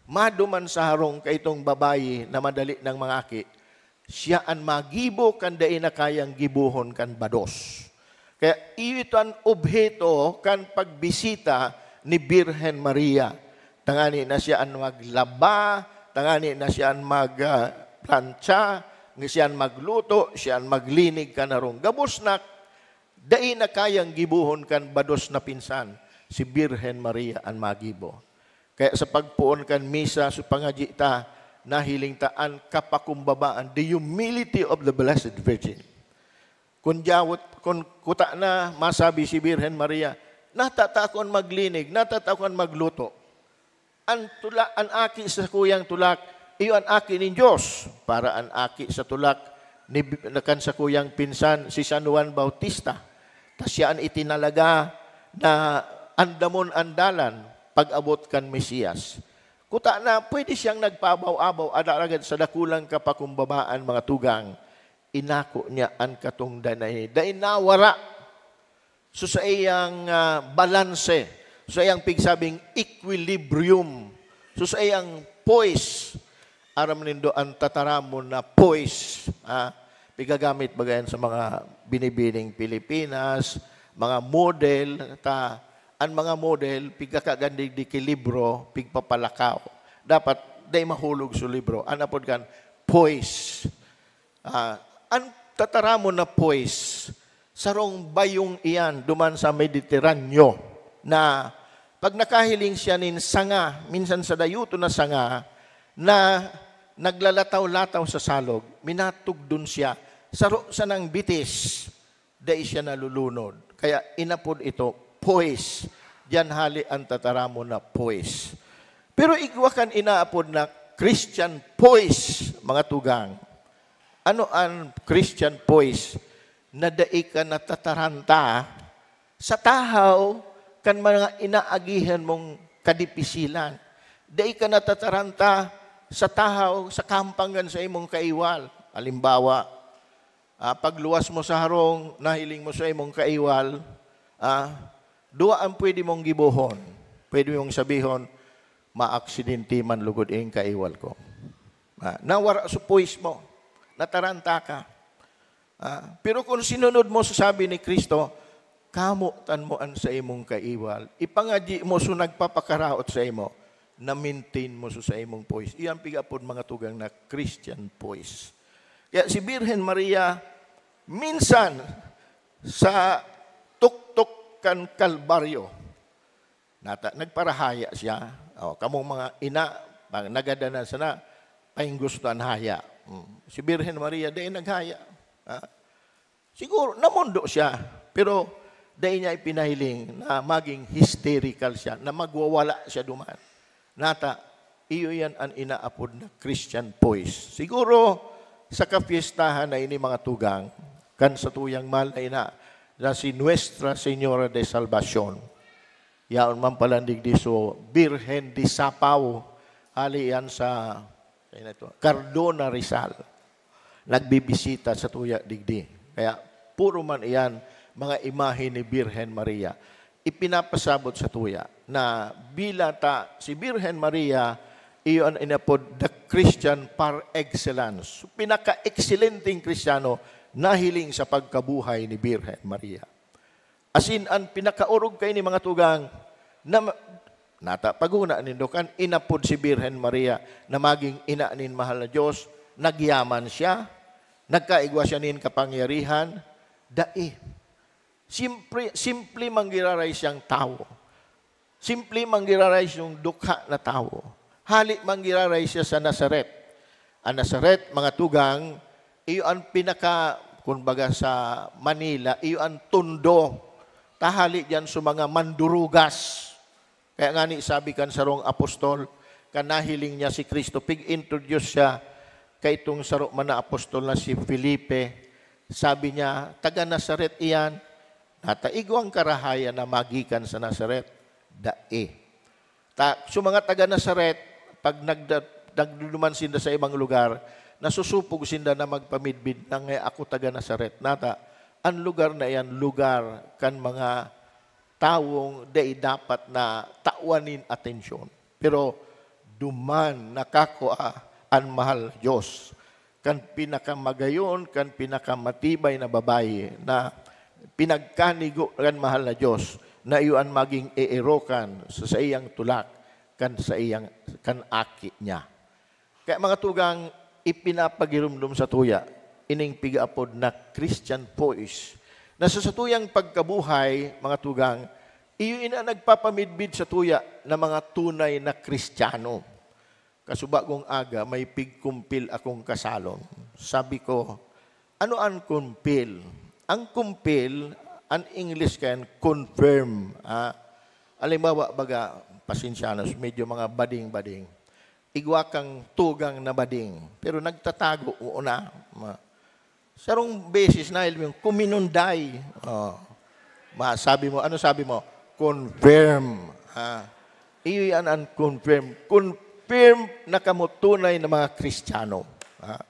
maduman sa harong kaitong babayi na madali nang mangaki, siya an magibo kan dai na kayang gibohon kan bados. Kaya iyo ito an obheto kan pagbisita ni Birhen Maria. Tangani na siya an maglaba, tangani na siya an mag, ah, plantsa, nga siya an magluto, siya an maglinig kan harong. Gabos na, dai na kayang gibohon kan bados na pinsan, si Birhen Maria an magibo. Kaya sa pagpoon kan misa, sa pangadyi ta, nahiling ta an kapakumbabaan, the humility of the Blessed Virgin. Kun diyawot, kun kuta na masabi si Birhen Maria, "Nata ta ako an maglinig, nata ta ako an magluto. An tula-, an aki sa sakuyang tulak, iyo an aki nin Dios." Para an aki sa tulak ni, na kan sakuyang pinsan, si San Juan Bautista. Ta siya an itinalaga na andamon an dalan pag-abot kan Mesias. Kuta na, pwede siyang nagpaabaw-abaw, alagad sa dakulang kapakumbabaan, mga tugang, inako niya an katongdan na ini. Dai nawara. So, sa iyang, ah, balanse, so, sa iyang pigsabing equilibrium, so, sa iyang poise, aram nindo an tataramon na poise, ah, pigagamit baga yan sa mga binibining Pilipinas, mga model, ta, an mga model, pigkakagandig di ki libro, pigpapalakaw. Dapat, dai mahulog sa libro. An apod kan, poise. Ah, an tataramon na poise, sarong bayong iyan duman sa Mediterraneo na pag nakahiling siya nin sanga, minsan sa dayoto na sanga, na naglalataw-lataw sa salog, minatugdon siya, saro sanang bitis, dai siya nalulunod. Kaya inapod ito, poise. Diyan hali an tataramon na poise. Pero igwa kan inaapod na Christian poise, mga tugang. Ano an Christian poise? Na dai ka natataranta sa tahaw kan mga inaagihan mong kadipisilan. Dai ka natataranta sa tahaw sa kahampangan sa imong kaiwal. Halimbawa, ah, pagluwas mo sa harong, nahiling mo sa imong kaiwal, ah, duwa ang pwede mong gibohon. Pwede mong sabihon, "Maaksidente man lugod ing kaiwal ko." Ah, nawara sa poise mo, nataranta ka. Ah, pero kung sinunod mo sa sabi ni Cristo, "Kamotan mo an saimong kaiwal, ipangadyi mo sa nagpapakaraot saimo, na-maintain mo sa saimong poise." Iyan pigapod mga tugang na Christian poise. Kaya si Birhen Maria, minsan sa tuktok kan Kalbaryo, nata, nagparahaya siya. O, kamong mga ina, pag nagadanan sana, painggusto an haya. Mm. Si Birhen Maria, dai naghaya. Ha? Siguro, namondo siya, pero dai niya ipinahiling na maging hysterical siya, na magwawala siya duman. Nata, iyo yan an inaapod na Christian poise. Siguro, sa kapiestahan na ini, mga tugang, kan satuyang mahal na ina, na si Nuestra Señora de Salvacion. Yaon man palan digdi so Birhen de Sapaw, hali yan sa, sa ito, Cardona, Rizal. Nagbibisita sa tuya digdi. Kaya puro man iyan mga imahe ni Birhen Maria. Ipinapasabot sa tuya na bila ta si Birhen Maria, iyo an inapod the Christian par excellence. Pinaka-ekselenteng Kristiyano nahiling sa pagkabuhay ni Birhen Maria. Asin an pinakaorog kaini, mga tugang, na ma-, nata, paguna nindo kan inapod si Birhen Maria na magin ina nin mahal na Dios, nagyaman siya, nagkaigwa siya nin kapangyarihan, dai. Simpre, simple man giraray siyang tawo. Simple man giraray siyang dukha na tawo. Hali man giraray siya sa Nazaret. An Nazaret, mga tugang, iyo an pinaka, kumbaga sa Manila, iyo an tondo. Ta hali diyan sa mga mandurugas. Kaya ngani sabi kan sarong apostol, kan nahiling niya si Cristo, pig-introduce siya kaitong saro man na apostol na si Felipe. Sabi niya, "Taga Nazaret iyan." Nata, igwang karahayan na magikan sa Nazaret? Dai. Ta, so mga taga Nazaret, pag nagda-, nagduduman sinda sa ibang lugar, nasusupog sinda na magpamidbid na, "Ngaya ako taga Nazaret." Nata, an lugar na iyan, lugar kan mga tawong dai dapat na tawan nin atensyon. Pero duman nakakua an mahal na Dios, kan pinakamagayon, kan pinakamatibay na babayi na pinagkanigo kan mahal na Dios, na iyo an magin eerokan sa saiyang tulak kan saiyang, kan aki niya. Kaya, mga tugang, ipinapagiromdom sa tuya ining pigaapod na Christian poise, na sa satuyang pagkabuhay, mga tugang, iyo ini an nagpapamidbid sa tuya na mga tunay na Kristiyano. Kasubagong aga, may pigkumpil akong kasalon. Sabi ko, "Ano an kumpil?" Ang kumpil, an English kayan, confirm. Ah, halimbawa, baga, pasensya na, medyo mga bading-bading. Igwa kang tugang na bading, pero nagtatago, oo na. Ma-, sarong beses na, alam mo yung kuminunday. Oh. Ma-, sabi mo, ano sabi mo? Confirm. Ah, iyo yan ang confirm. Confirm na kamo tunay na mga Kristiyano. Ah.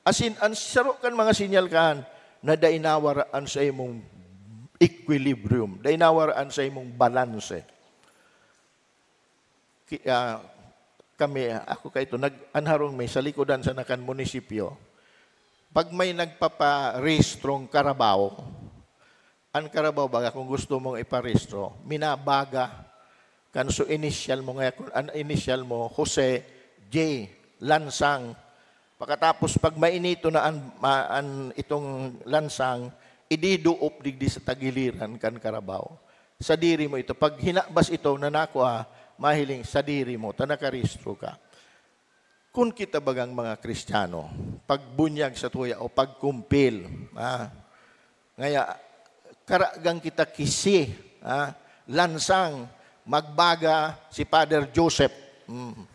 As in, ang saro kan mga sinyal kan na dai nawaraan sa imong equilibrium, dai nawaraan sa imong balanse. Ki-, ah, kami, ako kaito, nag-, an harong mi sa likodan sana kan munisipyo. Pag may nagpaparehistrong karabaw, an karabaw, baga, kung gusto mong iparehistro, minabaga kan so initial mo, ngaya kung an initial mo, Jose J. Lansang. Pakatapos, pag mainito na an, ma-, an itong lansang, ididuop digdi sa tagiliran kan karabaw. Sadiri mo ito. Pag hinabas ito na nakua, mahiling sadiri mo, ta nakarehistro ka. Kun kita bagang mga Kristiyano, pagbunyag sa tuya o pagkumpil, ah, ngaya, karagan kita kisi, ah, lansang, magbaga si Father Joseph. Mm.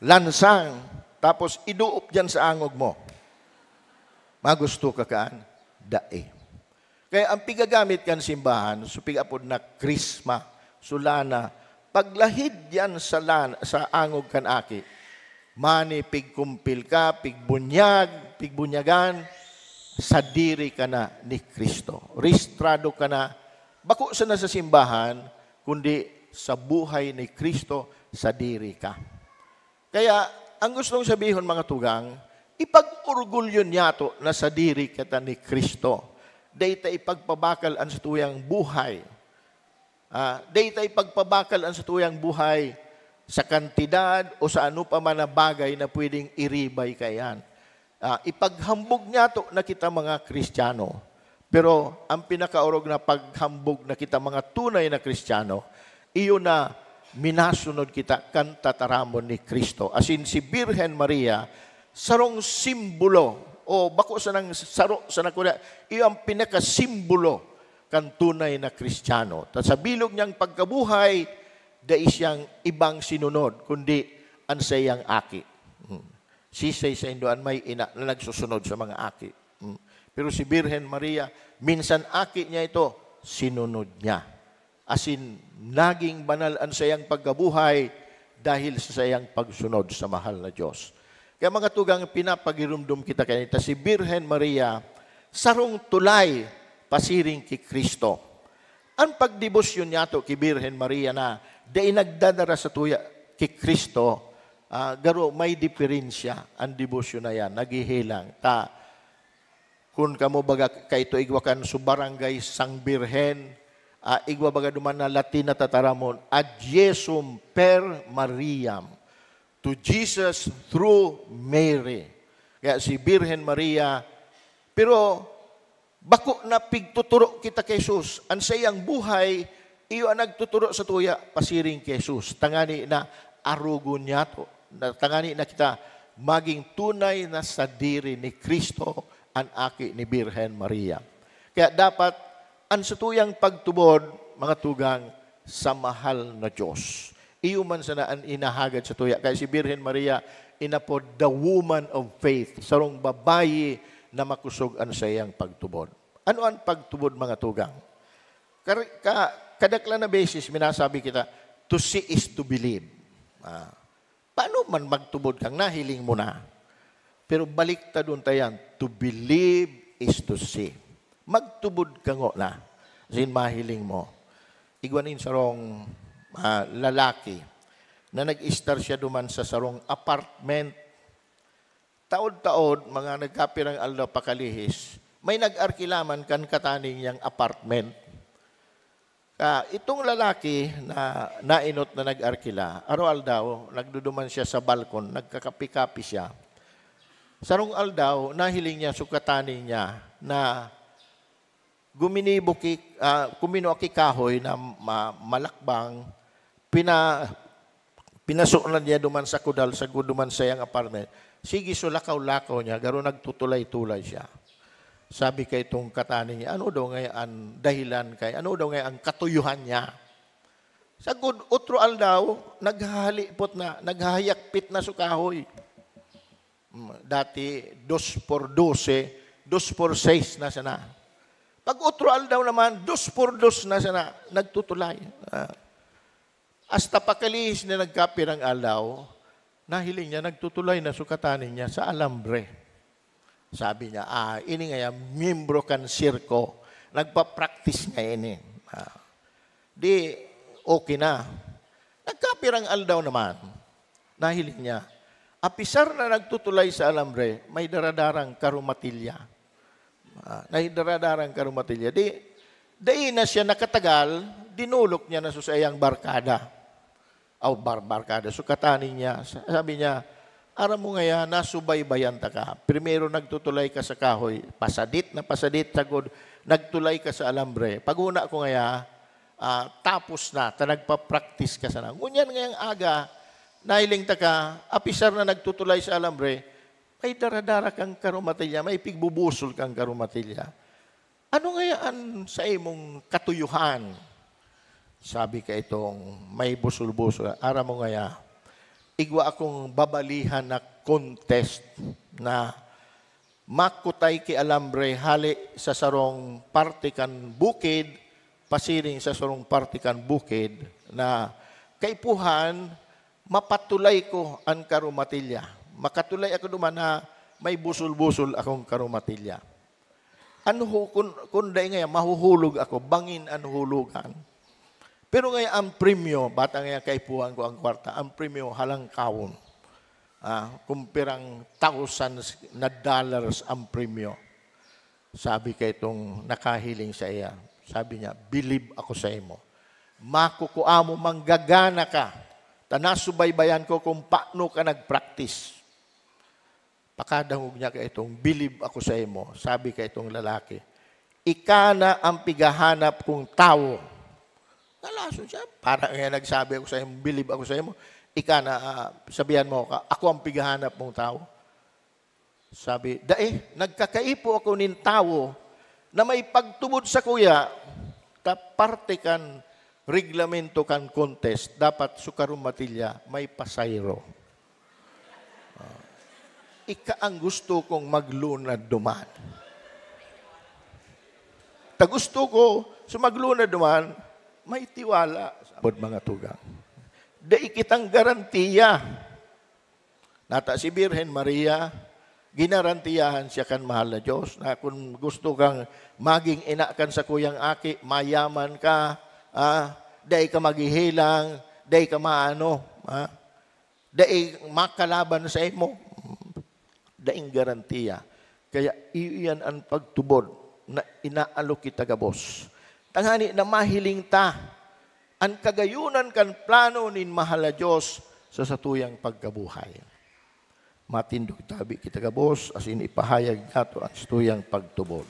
Lansang, tapos iduop diyan sa angog mo. Magusto ka kaan? Dai. Kaya ang pigagamit kan simbahan, so pig-apod na krisma, so lana, paglahid yan sa, lan- sa angog kan aki. Mani pigkumpil ka, pigbunyag, pigbunyagan, sadiri ka na ni Cristo. Rehistrado ka na, bako sana sa simbahan, kundi sa buhay ni Cristo, sadiri ka. Kaya, ang gustong sabihon, mga tugang, ipag-orgulyo niyato na sadiri kita ni Cristo. Dai ta ipagpabakal an satuyang buhay. Ah, dai ta ipagpabakal an satuyang buhay sa kantidad o sa ano pa man na bagay na pwedeng iribay kaiyan. Ah, ipaghambog niyato na kita mga Kristiyano. Pero ang pinakaorog na paghambog na kita mga tunay na Kristiyano, iyo na minasunod kita kan tataramon ni Cristo. Asin si Birhen Maria, sarong simbolo, o bako sanang saro sa nakuda, iyo ang pinakasimbolo kan tunay na Kristiyano. Ta sa bilog niyang pagkabuhay, dai siyang ibang sinunod, kundi an saiyang aki. Hmm. Sisay saindo an may ina na nagsusunod sa mga aki. Hmm. Pero si Birhen Maria, minsan aki niya ito, sinunod niya. Asin, naging banal an saiyang pagkabuhay dahil sa saiyang pagsunod sa mahal na Diyos. Kaya, mga tugang, pinapagirumdom kita kanita, si Birhen Maria, sarong tulay pasiring ki Cristo. An pagdebosyon niyato ki Birhen Maria na dai nagdadara sa tuya ki Cristo, ah, garo may diferensya an debosyon na yan, naghihilang. Ta, kun kamo baga kaito igwa kan su barangay sang Birhen, ah, igwa baga duman na Latin na tataramon, Ad Jesum per Mariam, to Jesus through Mary. Kaya si Birhen Maria, pero bako na pigtuturo kita ki Jesus. An saiyang buhay, iyo an nagtuturo sa tuya, pasiring ki Jesus. Tangani na arogon niyato. Na, tangani na kita magin tunay na sadiri ni Cristo, an aki ni Birhen Maria. Kaya dapat, an satuyang pagtubod, mga tugang, sa mahal na Diyos. Iyo man sana an inahagad sa tuya. Kaya si Birhen Maria, inapod the woman of faith, sarong babayi na makosog an saiyang pagtubod. Ano an pagtubod, mga tugang? Kar- ka- kadaklan na beses, minasabi kita, "To see is to believe." Ah, paano man magtubod kang nahiling mo na? Pero baliktadon ta yan, "To believe is to see." Magtubod ka ngona, asin mahiling mo. Igwa nin sarong, ah, lalaki na nag-estar siya duman sa sarong apartment. Taod-taod, mga nagkapirang aldaw pakalihis, may nag-arkila man kan kataning niyang apartment. Ka, itong lalaki na naenot na nag-arkila, araw-aldaw, nagduduman siya sa balkon, nagkakapi-kapi siya. Sarong aldaw, nahiling niya, so kataning niya, na guminibo ki-, ah, kuminua ki kahoy na ma-, malakbang, pina-, pinaso na niya duman sa kudal, sagkod duman sa iyang apartment. Sige, so lakaw-lakaw niya, garo nagtutulay-tulay siya. Sabi kay itong kataning niya, "Ano daw ngaya an dahilan kay, ano daw ngaya an katuyuhan niya?" Sagkod, otro aldaw, naghahalipot na, naghahayakpit na so kahoy. Mm, dati, dos por dose, dos por seis na sana. Pag otro aldaw naman, dos por dos na sana, nagtutulay. Ah. Hasta pakalihis na nagkapirang aldaw, nahiling niya, nagtutulay na so kataning niya sa alambre. Sabi niya, "Ah, ini ngaya, miyembro kan sirko. Nagpa-practice nga ini." Ah. Di, okay na. Nagkapirang aldaw naman, nahiling niya, apisar na nagtutulay sa alambre, may daradarang karumatilya. Ah, may daradarang karumatilya. Di, dai na siya nakatagal, dinolok niya na sa saiyang barkada. Aw, bar-, barkada. So, kataning niya, sa-, sabi niya, "Aram mo ngaya, nasubaybayan taka. Primero nagtutulay ka sa kahoy, pasadit na pasadit, sagkod, nagtulay ka sa alambre. Paghona ko ngaya, ah, tapos na, ta nagpa-practice ka sana. Ngunyan ngayang aga, nahiling taka, apisar na nagtutulay sa alambre, may daradara kang karumatilya, may pigbubusol kang karumatilya. Ano ngaya an saimong katuyuhan?" Sabi kaitong may busol-busol, "Aram mo ngaya, Igwa akong babalihan na contest na makutay ki alambre hale sa sarong parte kan bukid pasiring sa sarong parte kan bukid na kaipuhan mapatulay ko an karumatilya. Makatulay ako duman na may busol-busol akong karumatilya. Ano ho, kun, kun dai ngaya, mahuhulog ako, bangin an hulogan. Pero ngaya ang premyo, bata ngaya kaipuhan ko ang kwarta, ang premyo, halangkawon. Ah, kung pirang thousands na dollars ang premyo. Sabi kay itong nakahiling sa iya, sabi niya, "Bilib ako sa imo. Makukua mo, manggagana ka. Ta nasubaybayan ko kung paano ka nag-practice." Pakadangog niya kaitong, "Bilib ako sa imo." Sabi kaitong lalaki, "Ika na ang pigahanap kong tawo." Nalason siya. "Para nga nagsabi ako sa imo, bilib ako sa imo. Ika na, ah, sabihan mo ka, ako ang pigahanap mong tawo." Sabi, "Dai, nagkakaipo ako nin tawo na may pagtubod sa kuya, ta parte kan reglamento kan contest, dapat sa karumatilya may pasayro." Ah, ika ang gusto kong maglunad duman. Ta gusto ko, sa maglunad duman, may tiwala. Pod mga tugang. Dai kitang garantiya. Nata si Birhen Maria, ginarantiyahan siya kan mahal na Diyos, na kun gusto kang maging ina kan sakuyang aki, mayaman ka, ah, dai ka maghihilang, dai ka maano, ah, dai makalaban sa imo. Daing garantiya. Kaya iyo yan an pagtubod na inaalok kita gabos. Tanganing mahiling ta an kagayunan kan plano nin mahal na Diyos sa satuyang pagkabuhay. Matindog tabi kita gabos, asin ipahayag nato an satuyang pagtubod.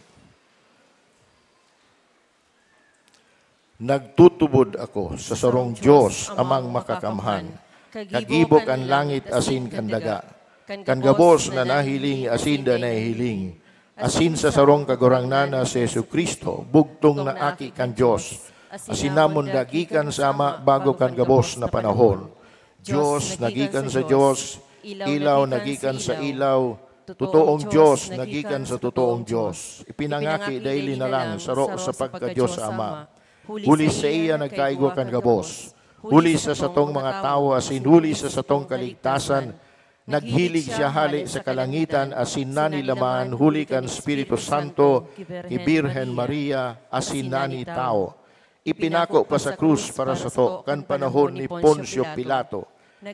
Nagtutubod ako sa sarong Diyos, Amang Makakamhan, kagibo kan langit asin kan daga, kan gabos na nahiling asin da nahihiling, asin sa sarong Kagurangnan na si Jesu-Cristo, bugtong na Aki kan Diyos, asin namon da gikan sa Ama bago kan gabos na panahon. Diyos na gikan sa Diyos, ilaw na gikan sa ilaw, totoong Diyos na gikan sa totoong Diyos. Ipinangaki daili na lang saro sa pagka-Diyos Ama. Huli saiya nagkaigwa kan gabos. Huli sa satong mga tawo asin huli sa satong kaligtasan, naghilig siya hale sa kalangitan asin nanilaman huli kan Espiritu Santo ki Birhen Maria asin nani tawo. Ipinako pa sa krus para sato kan panahon ni Poncio Pilato.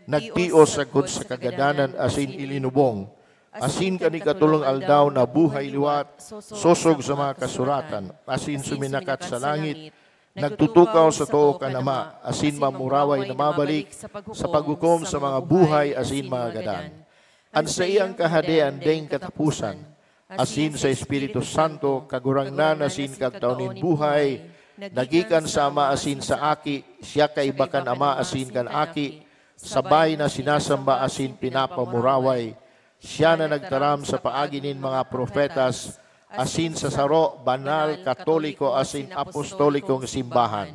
Nagtios sagkod sa kagadanan asin ilinubong. Asin kan ikatolong aldaw nabuhay liwat, sosog sa mga kasuratan, asin suminakat sa langit, nagtutukaw sa too kan Ama, asin mamuraway na mabalik sa paghukom sa mga buhay asin mga gadan. An saiyang kahadean daing kataposan, asin sa Espiritu Santo, Kagurangnan asin Kagtao nin buhay, nagikan sa Ama asin sa Aki, siya kaiba kan Ama asin kan Aki, sabay na sinasamba asin pinapamuraway. Siya na nagtaram sa paagi nin mga propetas, asin sa saro, banal, katoliko asin apostolikong simbahan.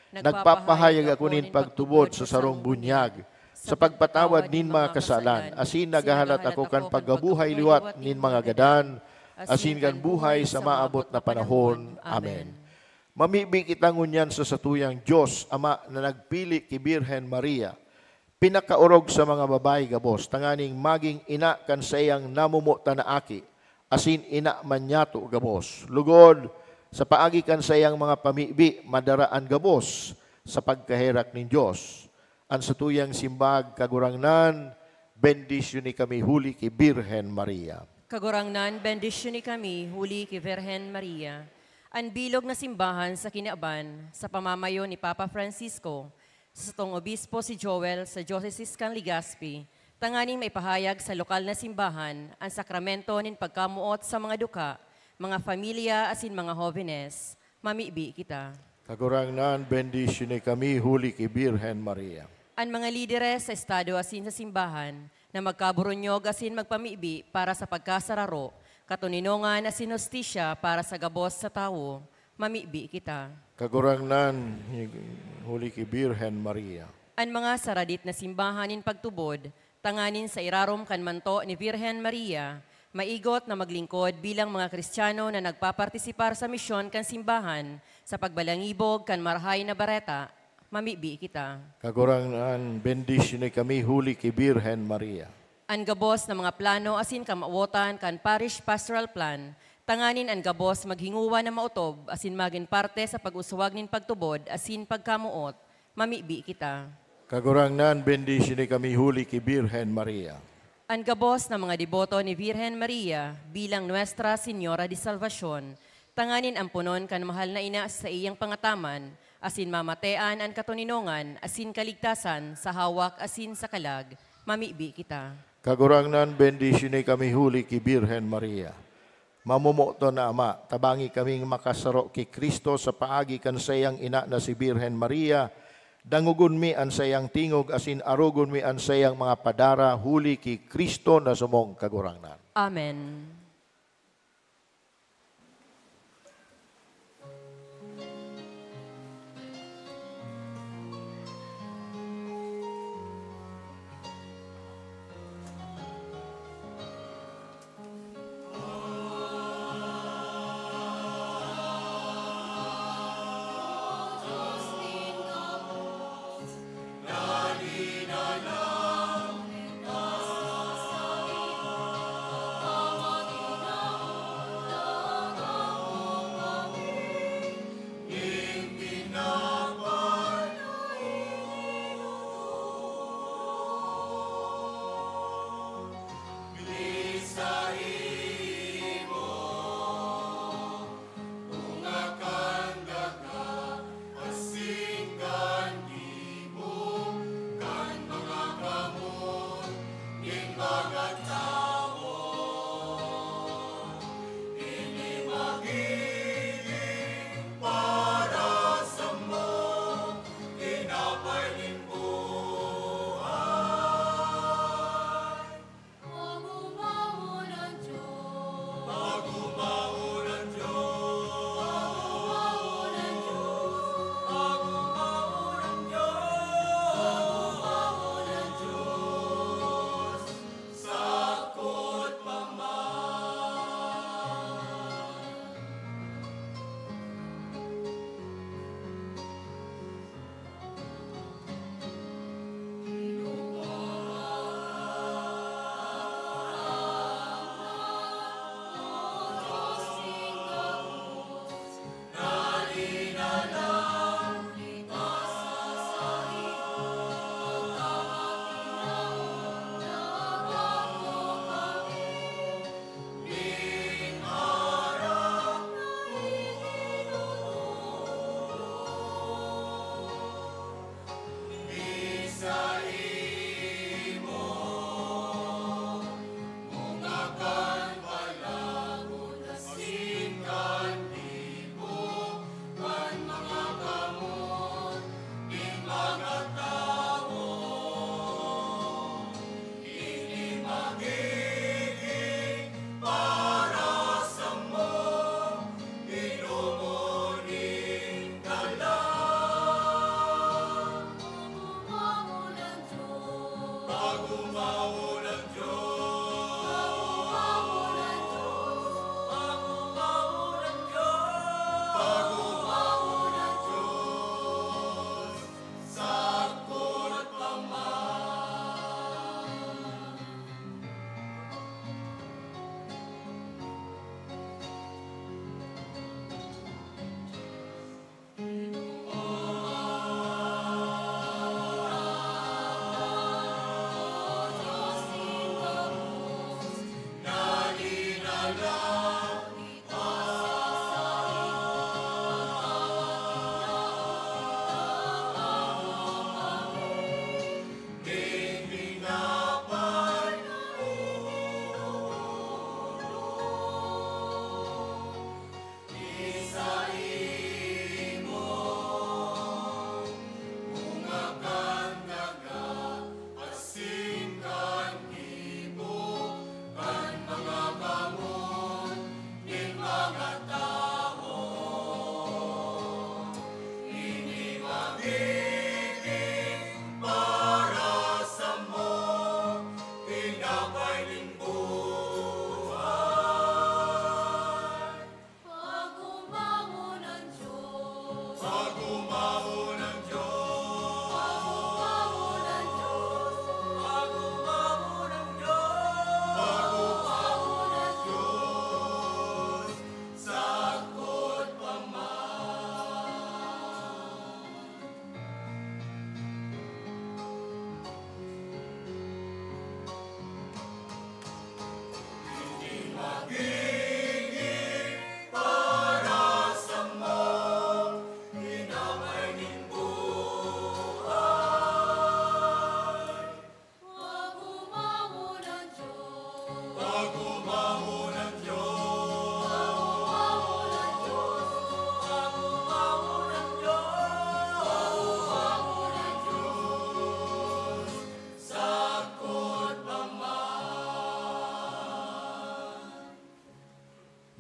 Nagpapahayag ako nin pagtubod sa sarong bunyag, sa pagpatawad nin mga kasalan, asin naghahalat ako kan pagkabuhay liwat nin mga gadan, asin kan buhay sa maabot na panahon. Amen. Mamibi kita ngunyan sa satuyang Diyos, Ama na nagpili ki Birhen Maria, pinakaorog sa mga babayi gabos, tanganing magin ina kan saiyang namomotan na aki, asin ina man niyato gabos. Lugod, sa paagi kan saiyang mga pamibi, madara an gabos sa pagkaherak nin Diyos. An satuyang simbag, Kagurangnan, bendisyoni kami huli ki Birhen Maria. Kagurangnan, bendisyoni kami huli ki Birhen Maria. An bilog na simbahan sa kinaban, sa pamamayo ni Papa Francisco, sa satong obispo si Joel sa Diocese kan Legazpi, tanganing maipahayag sa lokal na simbahan an sakramento nin pagkamoot sa mga dukha, mga familia asin mga hobenes. Mamibi kita. Kagurangnan, bendisyoni kami huli ki Birhen Maria. An mga lideres sa estado asin sa simbahan na magkaburunyog asin magpamibi para sa pagkasararo, katoninongan asin hustisya para sa gabos sa tawo, mamibi kita. Kagurangnan, huli ki Birhen Maria. An mga saradit na simbahan nin pagtubod, tanganing sa irarom kan manto ni Virgen Maria, maigot na maglingkod bilang mga Kristiyano na nagpapartisipar sa misyon kan simbahan sa pagbalangibog kan Marahay na Bareta, mamibi kita. Kagurangnan, bendisyoni kami huli ki Birhen Maria. An gabos na mga plano asin kamawotan kan Parish Pastoral Plan, tanganing an gabos maghinguwa na maotob asin magin parte sa pag-uswag nin pagtubod asin pagkamoot, mamibi kita. Kagurangnan, bendisyoni kami huli ki Birhen Maria. An gabos na mga deboto ni Virgen Maria bilang Nuestra Señora de Salvacion, tanganing ampunon kan mahal na ina sa saiyang pangataman, asin mamatean an katoninongan asin kaligtasan sa hawak asin sa kalag, mamibi kita. Kagurangnan, bendisyoni kami huli ki Birhen Maria. Mamomoton na Ama, tabangi kaming makasaro ki Cristo sa paagi kan saiyang ina na si Birhen Maria. Dangogon mi an saiyang tingog asin arogon mi an saiyang mga padara huli ki Cristo na samong Kagurangnan. Amen.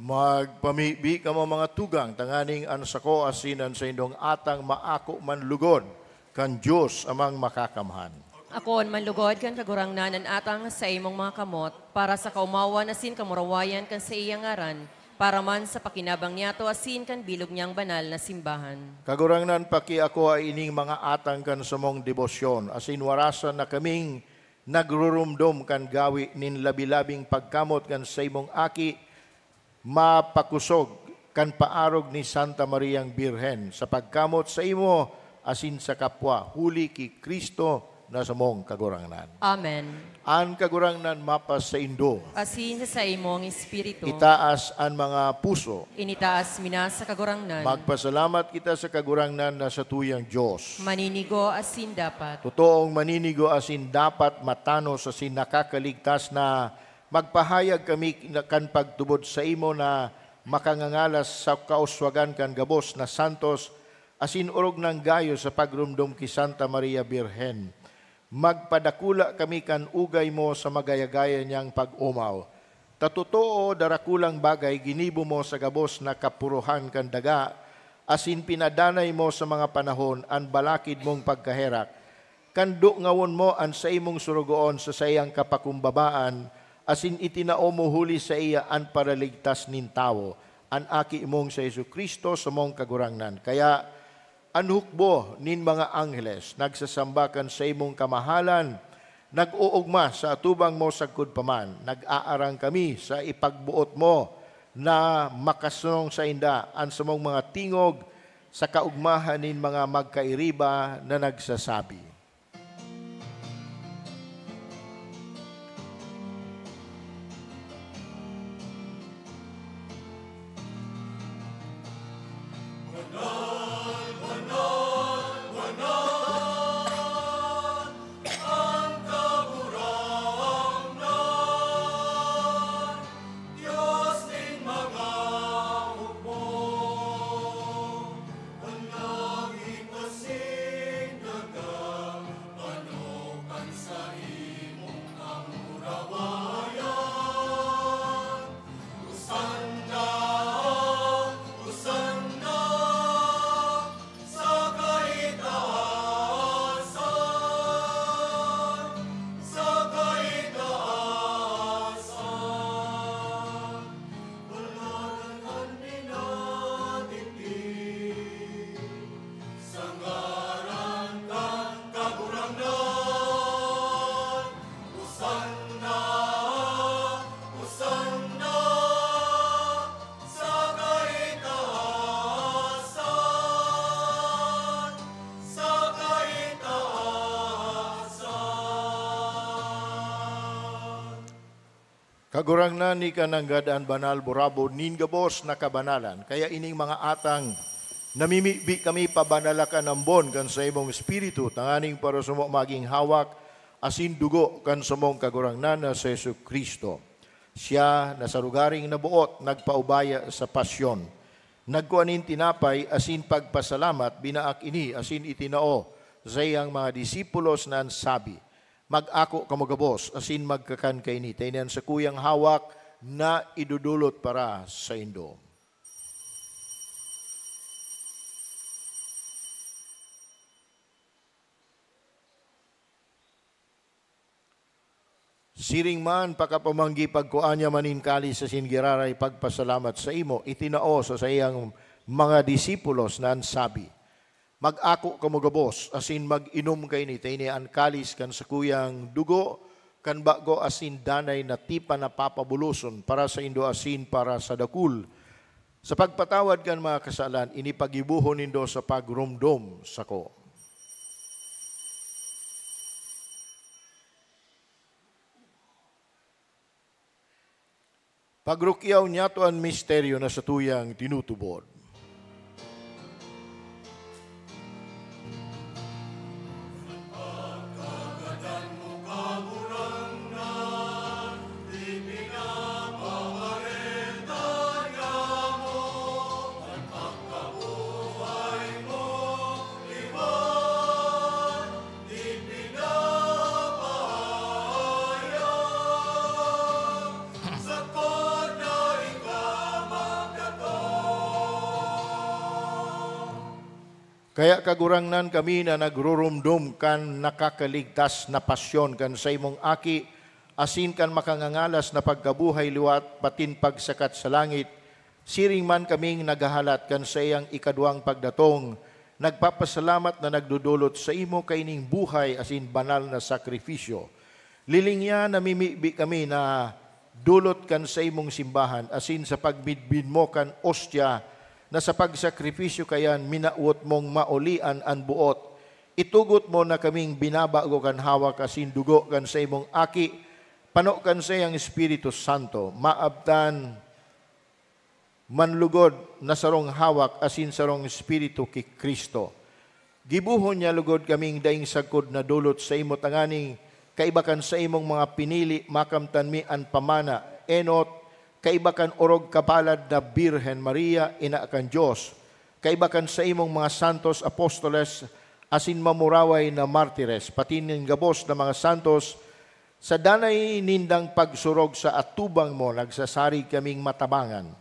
Magpamibi kamo, mga tugang, tanganing an sako asin an saindong atang maako man lugod kan Dios Amang Makakamhan. Akoon man lugod kan Kagurangnan an atang sa imong mga kamot, para sa kaomawan asin kamurawayan kan saiyang ngaran, para man sa pakinabang niyato asin kan bilog niyang banal na simbahan. Kagurangnan, pakiakoa ining mga atang kan samong debosyon, asin warasan na kaming nagrurumdom kan gawi nin labi-labing pagkamot kan saimong Aki, mapakosog kan paarog ni Santa Mariang Birhen, sa pagkamot saimo asin sa kapwa, huli ki Cristo na samong Kagurangnan. Amen. An Kagurangnan mapasaindo. Asin sa saimong espiritu. Itaas an mga puso. Initaas mi na sa Kagurangnan. Magpasalamat kita sa Kagurangnan na satuyang Dios. Maninigo asin dapat. Totoong maninigo asin dapat, matanos asin nakakaligtas na magpahayag kami na kan pagtubod saimo na makangangalas sa kauswagan kan gabos na santos asin orog nang gayo sa pagromdom ki Santa Maria Birhen. Magpadakula kami kan ugay mo sa magayagaya niyang pag-omaw. Ta totoo, darakulang bagay ginibo mo sa gabos na kapurohan kan daga, asin pinadanay mo sa mga panahon an balakid mong pagkaherak. Kan dungawon mo an saimong Sorogoon sa saiyang kapakumbabaan, asin itinao mo huli saiya an paraligtas nin tawo, an Aki mong si Jesu-Cristo, samong Kagurangnan. Kaya, an hukbo nin mga angheles nagsasamba kan saimong kamahalan, nag-oogma sa atubang mo sagkod pa man. Nag-aarang kami sa ipagboot mo na makasunong sainda an samong mga tingog sa kaogmahan nin mga magkairiba na nagsasabi. An langit asin daga, manok kan saimong kamurawayan. Hosanna, Hosanna, sa kaitaasan, sa kaitaasan. Paladan an minatindi sa ngaran kan Kagurangnan. Hosanna, Hosanna, sa kaitaasan, sa kaitaasan. Kagurangnan, ika nanggad an banal, burabod nin gabos na kabanalan. Kaya ining mga atang, namimibi kami pabanala kan ambon kan saimong Espiritu, tanganing para samo magin hawak asin dugo kan samong Kagurangnan na si Jesu-Cristo. Siya na sa lugaring naboot, nagpaubaya sa pasyon. Nagkua nin tinapay asin pagpasalamat, binaak ini asin itinao sa saiyang mga disipulos na an sabi, "Mag-ako kamo gabos asin magkakan kaini, ta ini an sakuyang hawak na idodolot para saindo." Siring man, pakapamanggi, pagkua niya man nin kalis asin giraray pagpasalamat saimo, itinao sa saiyang mga disipulos na an sabi, "Mag-ako kamo gabos asin mag-inom kaini, ta ini an kalis kan sakuyang dugo kan bago asin danay na tipan na papabuloson para saindo asin para sa dakul, sa pagpatawad kan mga kasalan. Ini paggibohon nindo sa pagromdom sako." Pagrukyaw niyato an misteryo na satuyang tinutubod. Kaya, Kagurangnan, kami na nagrurumdom kan nakakaligtas na pasyon kan saimong Aki, asin kan makangangalas na pagkabuhay liwat patin pagsakat sa langit, siring man kaming naghahalat kan saiyang ikaduwang pagdatong, nagpapasalamat na nagdodolot saimo kaining buhay asin banal na sakrifisyo. Lilingia, namimibi kami na dolot kan saimong simbahan, asin sa pagmidbid mo kan ostya na sa pagsakripisyo kaiyan minawot mong maulian an boot, itugot mo na kaming binabago kan hawak asin dugo kan saimong Aki, pano kan saiyang Espiritu Santo, maabtan man lugod na sarong hawak asin sarong Espiritu ki Cristo. Gibohon niya lugod kaming daing sagkod na dolot saimo, tanganing kaiba kan saimong mga pinili, makamtan mi an pamana, enot, kaiba kan orog kapalad na Birhen Maria, ina kan Dios, kaiba kan saimong mga santos apostoles asin mamuraway na martires, pati nin gabos na mga santos, sa danay nindang pagsurog sa atubang mo, nagsasarig kaming matabangan.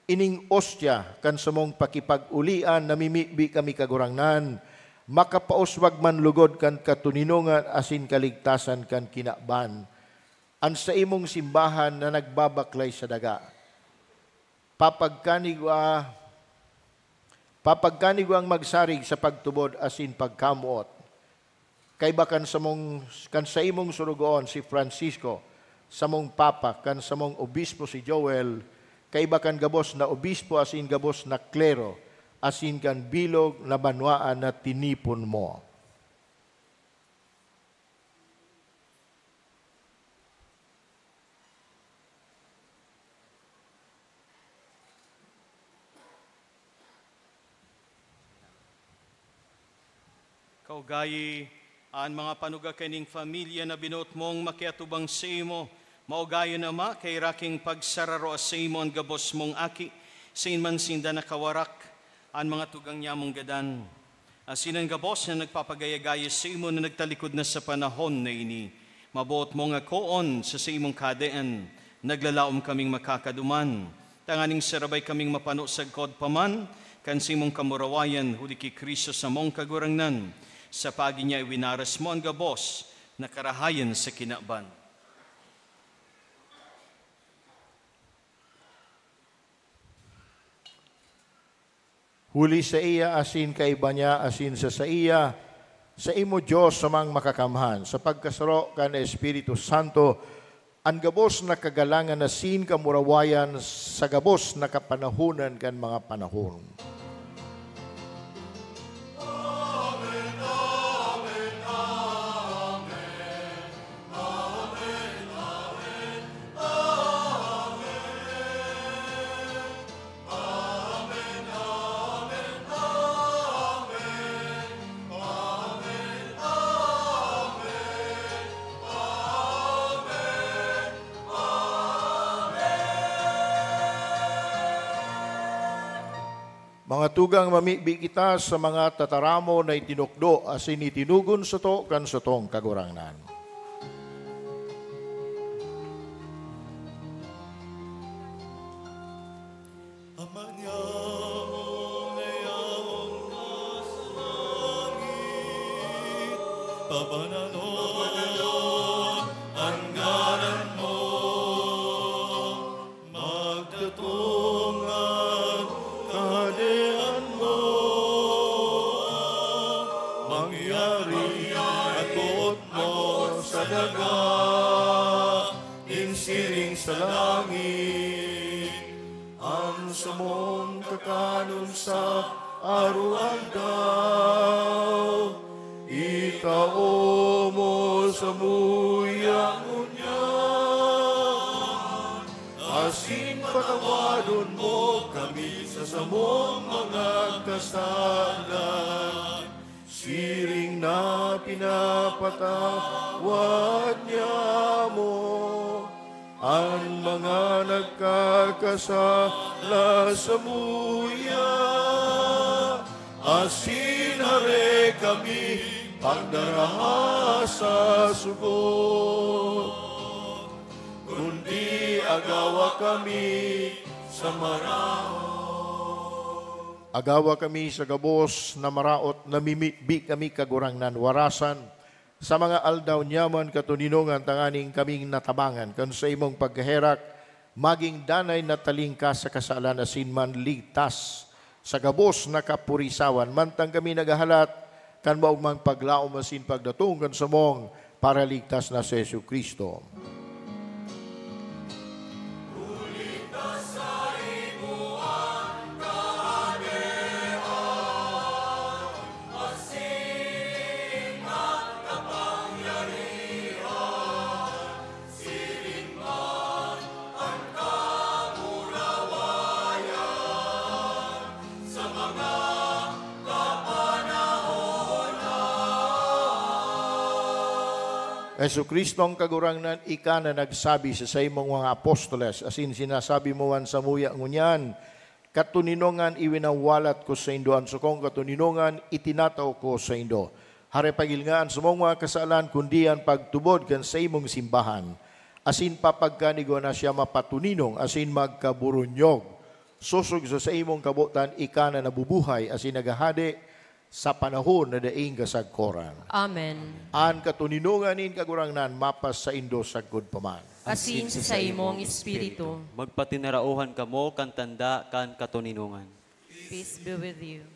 Ining ostya kan samong pakipag-olian, namimibi kami, Kagurangnan, makapauswag man lugod kan katoninongan asin kaligtasan kan kinaban, an saimong simbahan na nagbabaklay sa daga. Papagkanigwa, papagkanigwang magsarig sa pagtubod asin pagkamoot. Kaiba kan samong, kan saimong sorogoon si Francisco, samong Papa, kan samong Obispo si Joel, kaiba kan gabos na obispo asin gabos na klero, asin kan bilog na banwaan na tinipon mo. Kaugayi, an mga panuga kaining familya na binoot mong makiatubang saimo, maugayon, Ama, kay raking pagsararo saimo an gabos mong Aki, sain man sinda nakawarak, an mga tugang niya mong gadan. Asin an gabos na nagpapagaya-gaya saimo na nagtalikod na sa panahon na ini, maboot mong akoon sa saimong Kahadean, naglalaom kaming makakaduman, tanganing sarabay kaming mapano sagkod pa man kan saimong kamurawayan, huli ki Cristo samong Kagurangnan. Sa paagi niya iwinaras mo an gabos na karahayan sa kinaban. Huli saiya asin kaiba niya asin sa saiya, saimo, Dios, samang makakamhan, sa pagkasaro kan Espiritu Santo, an gabos na kagalangan asin kamurawayan sa gabos na kapanahonan kan mga panahon. Mga tugang, mamibi kita sa mga tataramon na itinukdo asin itinugon sato kan satong Kagurangnan. Ama niamo na yaon ka sa langit, pabananon an ngaran mo, magdatong an kahadean mo, mangyari an boot mo sa daga, nin siring sa langit. An samong kakanon sa aroaldaw, itao mo samuya ngunyan, asin patawadon mo kami sa samong mga kasalan, siring na pinapatawad niamo an mga nagkakasala samuya, asin hare kami pagdaraha sa sugod, kundi agawa kami sa maraot. Agawa kami sa gabos na maraot, namimibi kami, Kagurangnan, warasan sa mga aldaw niya man katoninongan, tanganing kaming natabangan kan saimong pagkaherak, magin danay na talingkas sa kasalan asin manligtas sa gabos na kapurisawan, mantang kami naghahalat kan maogmang paglaom asin pagdatong kan samong Paraligtas na si Jesu-Cristo. Jesu-Cristo ang Kagurangnan, ika na nagsabi sa saimong mga apostoles, asin sinasabi mo man samuya ngunyan, "Katoninongan iwinawalat ko saindo, an sakong katoninongan itinatao ko saindo." Hare pagilnga an samong mga kasalan, kundi an pagtubod kan saimong simbahan, asin papagkanigwa na siya mapatoninong asin magkaburunyog. Sosog sa saimong kabotan, ika na nabubuhay asin naghahade sa panahon na daing kasagkoran. Amen. An katoninongan nin Kagurangnan mapasaindo sagkod pa man. Asin sa saimong espiritu. Magpatinaraohan kamo kan tanda kan katoninongan. Peace be with you.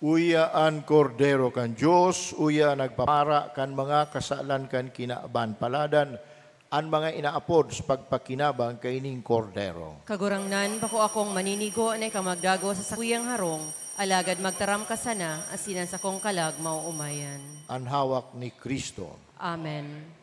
Uya an Kordero kan Dios, uya an nagpapara kan mga kasalan kan kinaban. Paladan an mga inaapod sa pagpakinabang kaining Kordero. Kagurangnan, bako akong maninigo na ika magdagos sa sakuyang harong, alagad magtaram ka sana, asin an sakong kalag maoomayan. An hawak ni Cristo. Amen.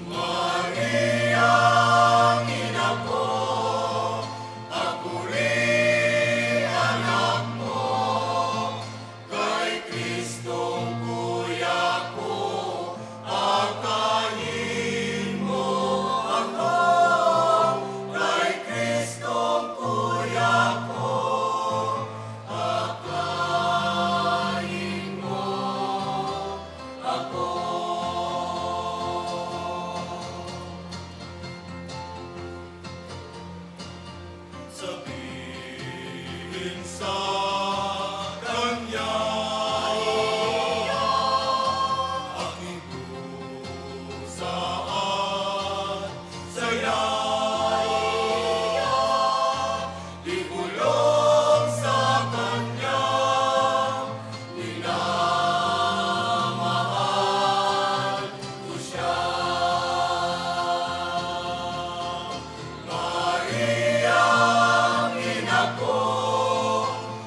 Maria, ina ko, akuri anak mo, kay Cristong kuya ko, akayin mo ako, kay Cristong kuya ko, akayin mo ako. Sabihin sa kanya, "Aking kusaan saya, ikulong sa kanya, minamahal ko siya." Maria, ina ko,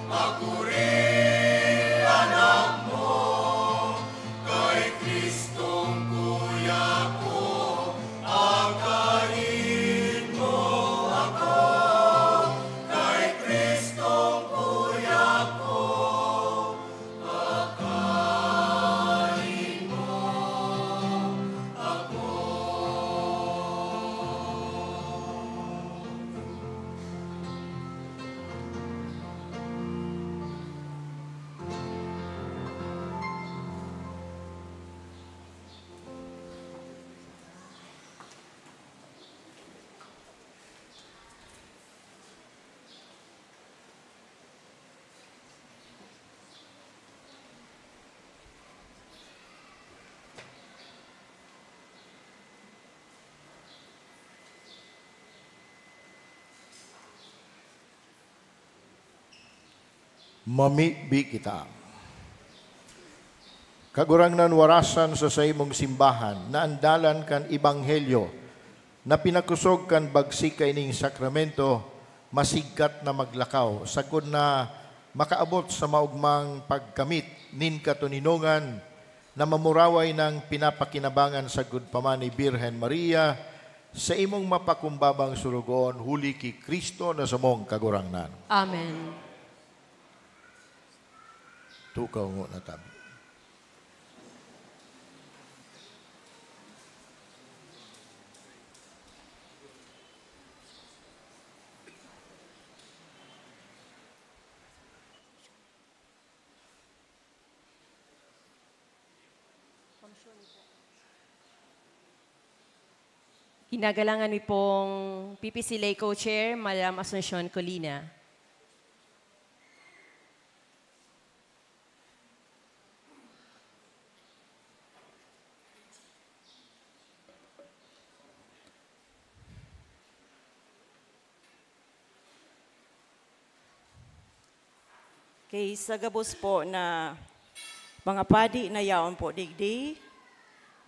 akuri anak mo, kay Cristong kuya ko, akayin mo ako, kay Cristong kuya ko, akayin mo ako. Mamibi kita. Kagurangnan, warasan sa saimong simbahan na andalan kan ebanghelyo na pinakosog kan bagsik kaining sakramento, masigkat na maglakaw, sagkod na makaabot sa maogmang pagkamit nin katoninongan na mamuraway nang pinapakinabangan sagkod pa man ni Birhen Maria, saimong mapakumbabang sorogoon, huli ki Cristo na samong Kagurangnan. Amen. Tukaw ngona tabi. Ginagalangan mi pong P P C Lay Co-Chair, Madam Asuncion Colina. Okay, sa gabos po na mga padi na yaon po digdi,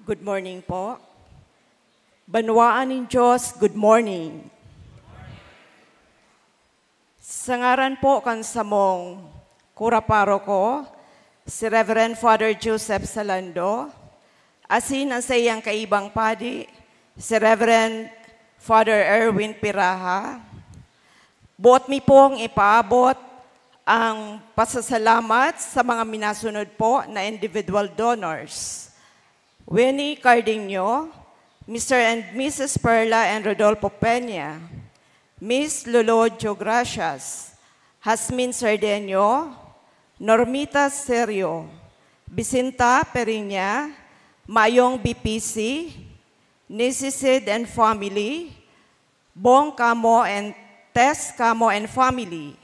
good morning po. Banwaan nin Diyos, good morning. Sa ngaran po kan samong kura paroko, si Reverend Father Joseph Salando, asin an saiyang kaibang padi, si Reverend Father Erwin Piraha, boot mi pong ipaabot ang pasasalamat sa mga minasunod po na individual donors. Winnie Cardenio, Mister and Missus Perla and Rodolfo Peña, Miss Lolo Jo Gracias, Jasmine Cerdeño, Normita Serio, Vicenta Periña, Mayong B P C, Nisisid and family, Bong Camo and Tess Camo and family,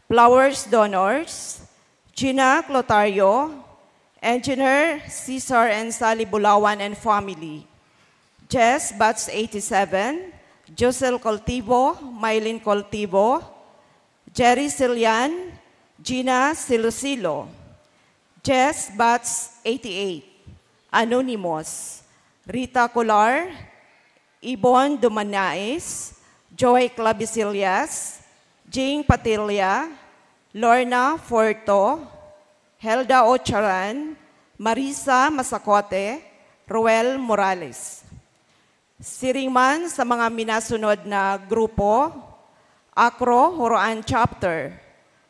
Flowers donors, Gina Clotario, Engineer Cesar and Sally Bulawan and family, Jess Batch eighty-seven, Josel Coltivo, Mylene Coltivo, Jerry Silian, Gina Silosilo, Jess Batch eighty-eight, Anonymous, Rita Colar, Ibon Dumanais, Joy Clavisillas, Jing Patilla, Lorna Forto, Helda Ocharan, Marisa Masacote, Roel Morales. Siring man sa mga minasunod na grupo, Akro, Horoan Chapter,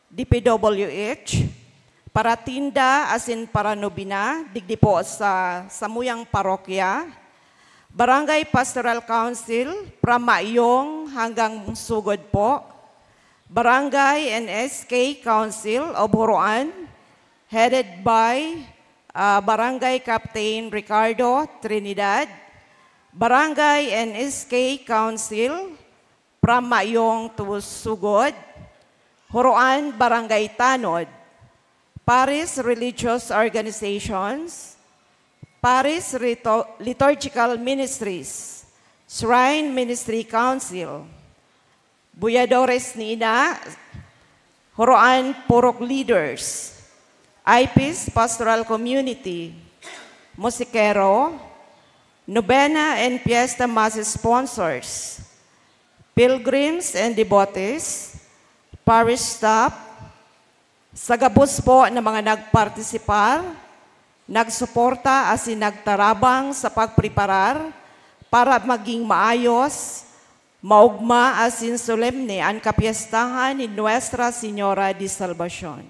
D P W H, paratinda asin paranobina digdi po sa samuyang parokya, Barangay Pastoral Council, from Mayong hanggang Sugod po, Barangay and S K Council of Horoan, headed by, ah, Barangay Captain Ricardo Trinidad, Barangay and S K Council, from Mayong to Sugod, Horoan Barangay Tanod, Parish Religious Organizations, Parish Rito-, Liturgical Ministries, Shrine Ministry Council, Buyadores ni Ina, Horoan Purok Leaders, I P S Pastoral Community, Musikero, Nobena and Fiesta Mass Sponsors, Pilgrims and Devotees, Parish Staff, sa gabos po na mga nagpartisipar, nagsuporta asin nagtarabang sa pagpreparar para maging maayos, maogma asin solemne an kapyestahan ni Nuestra Señora de Salvacion.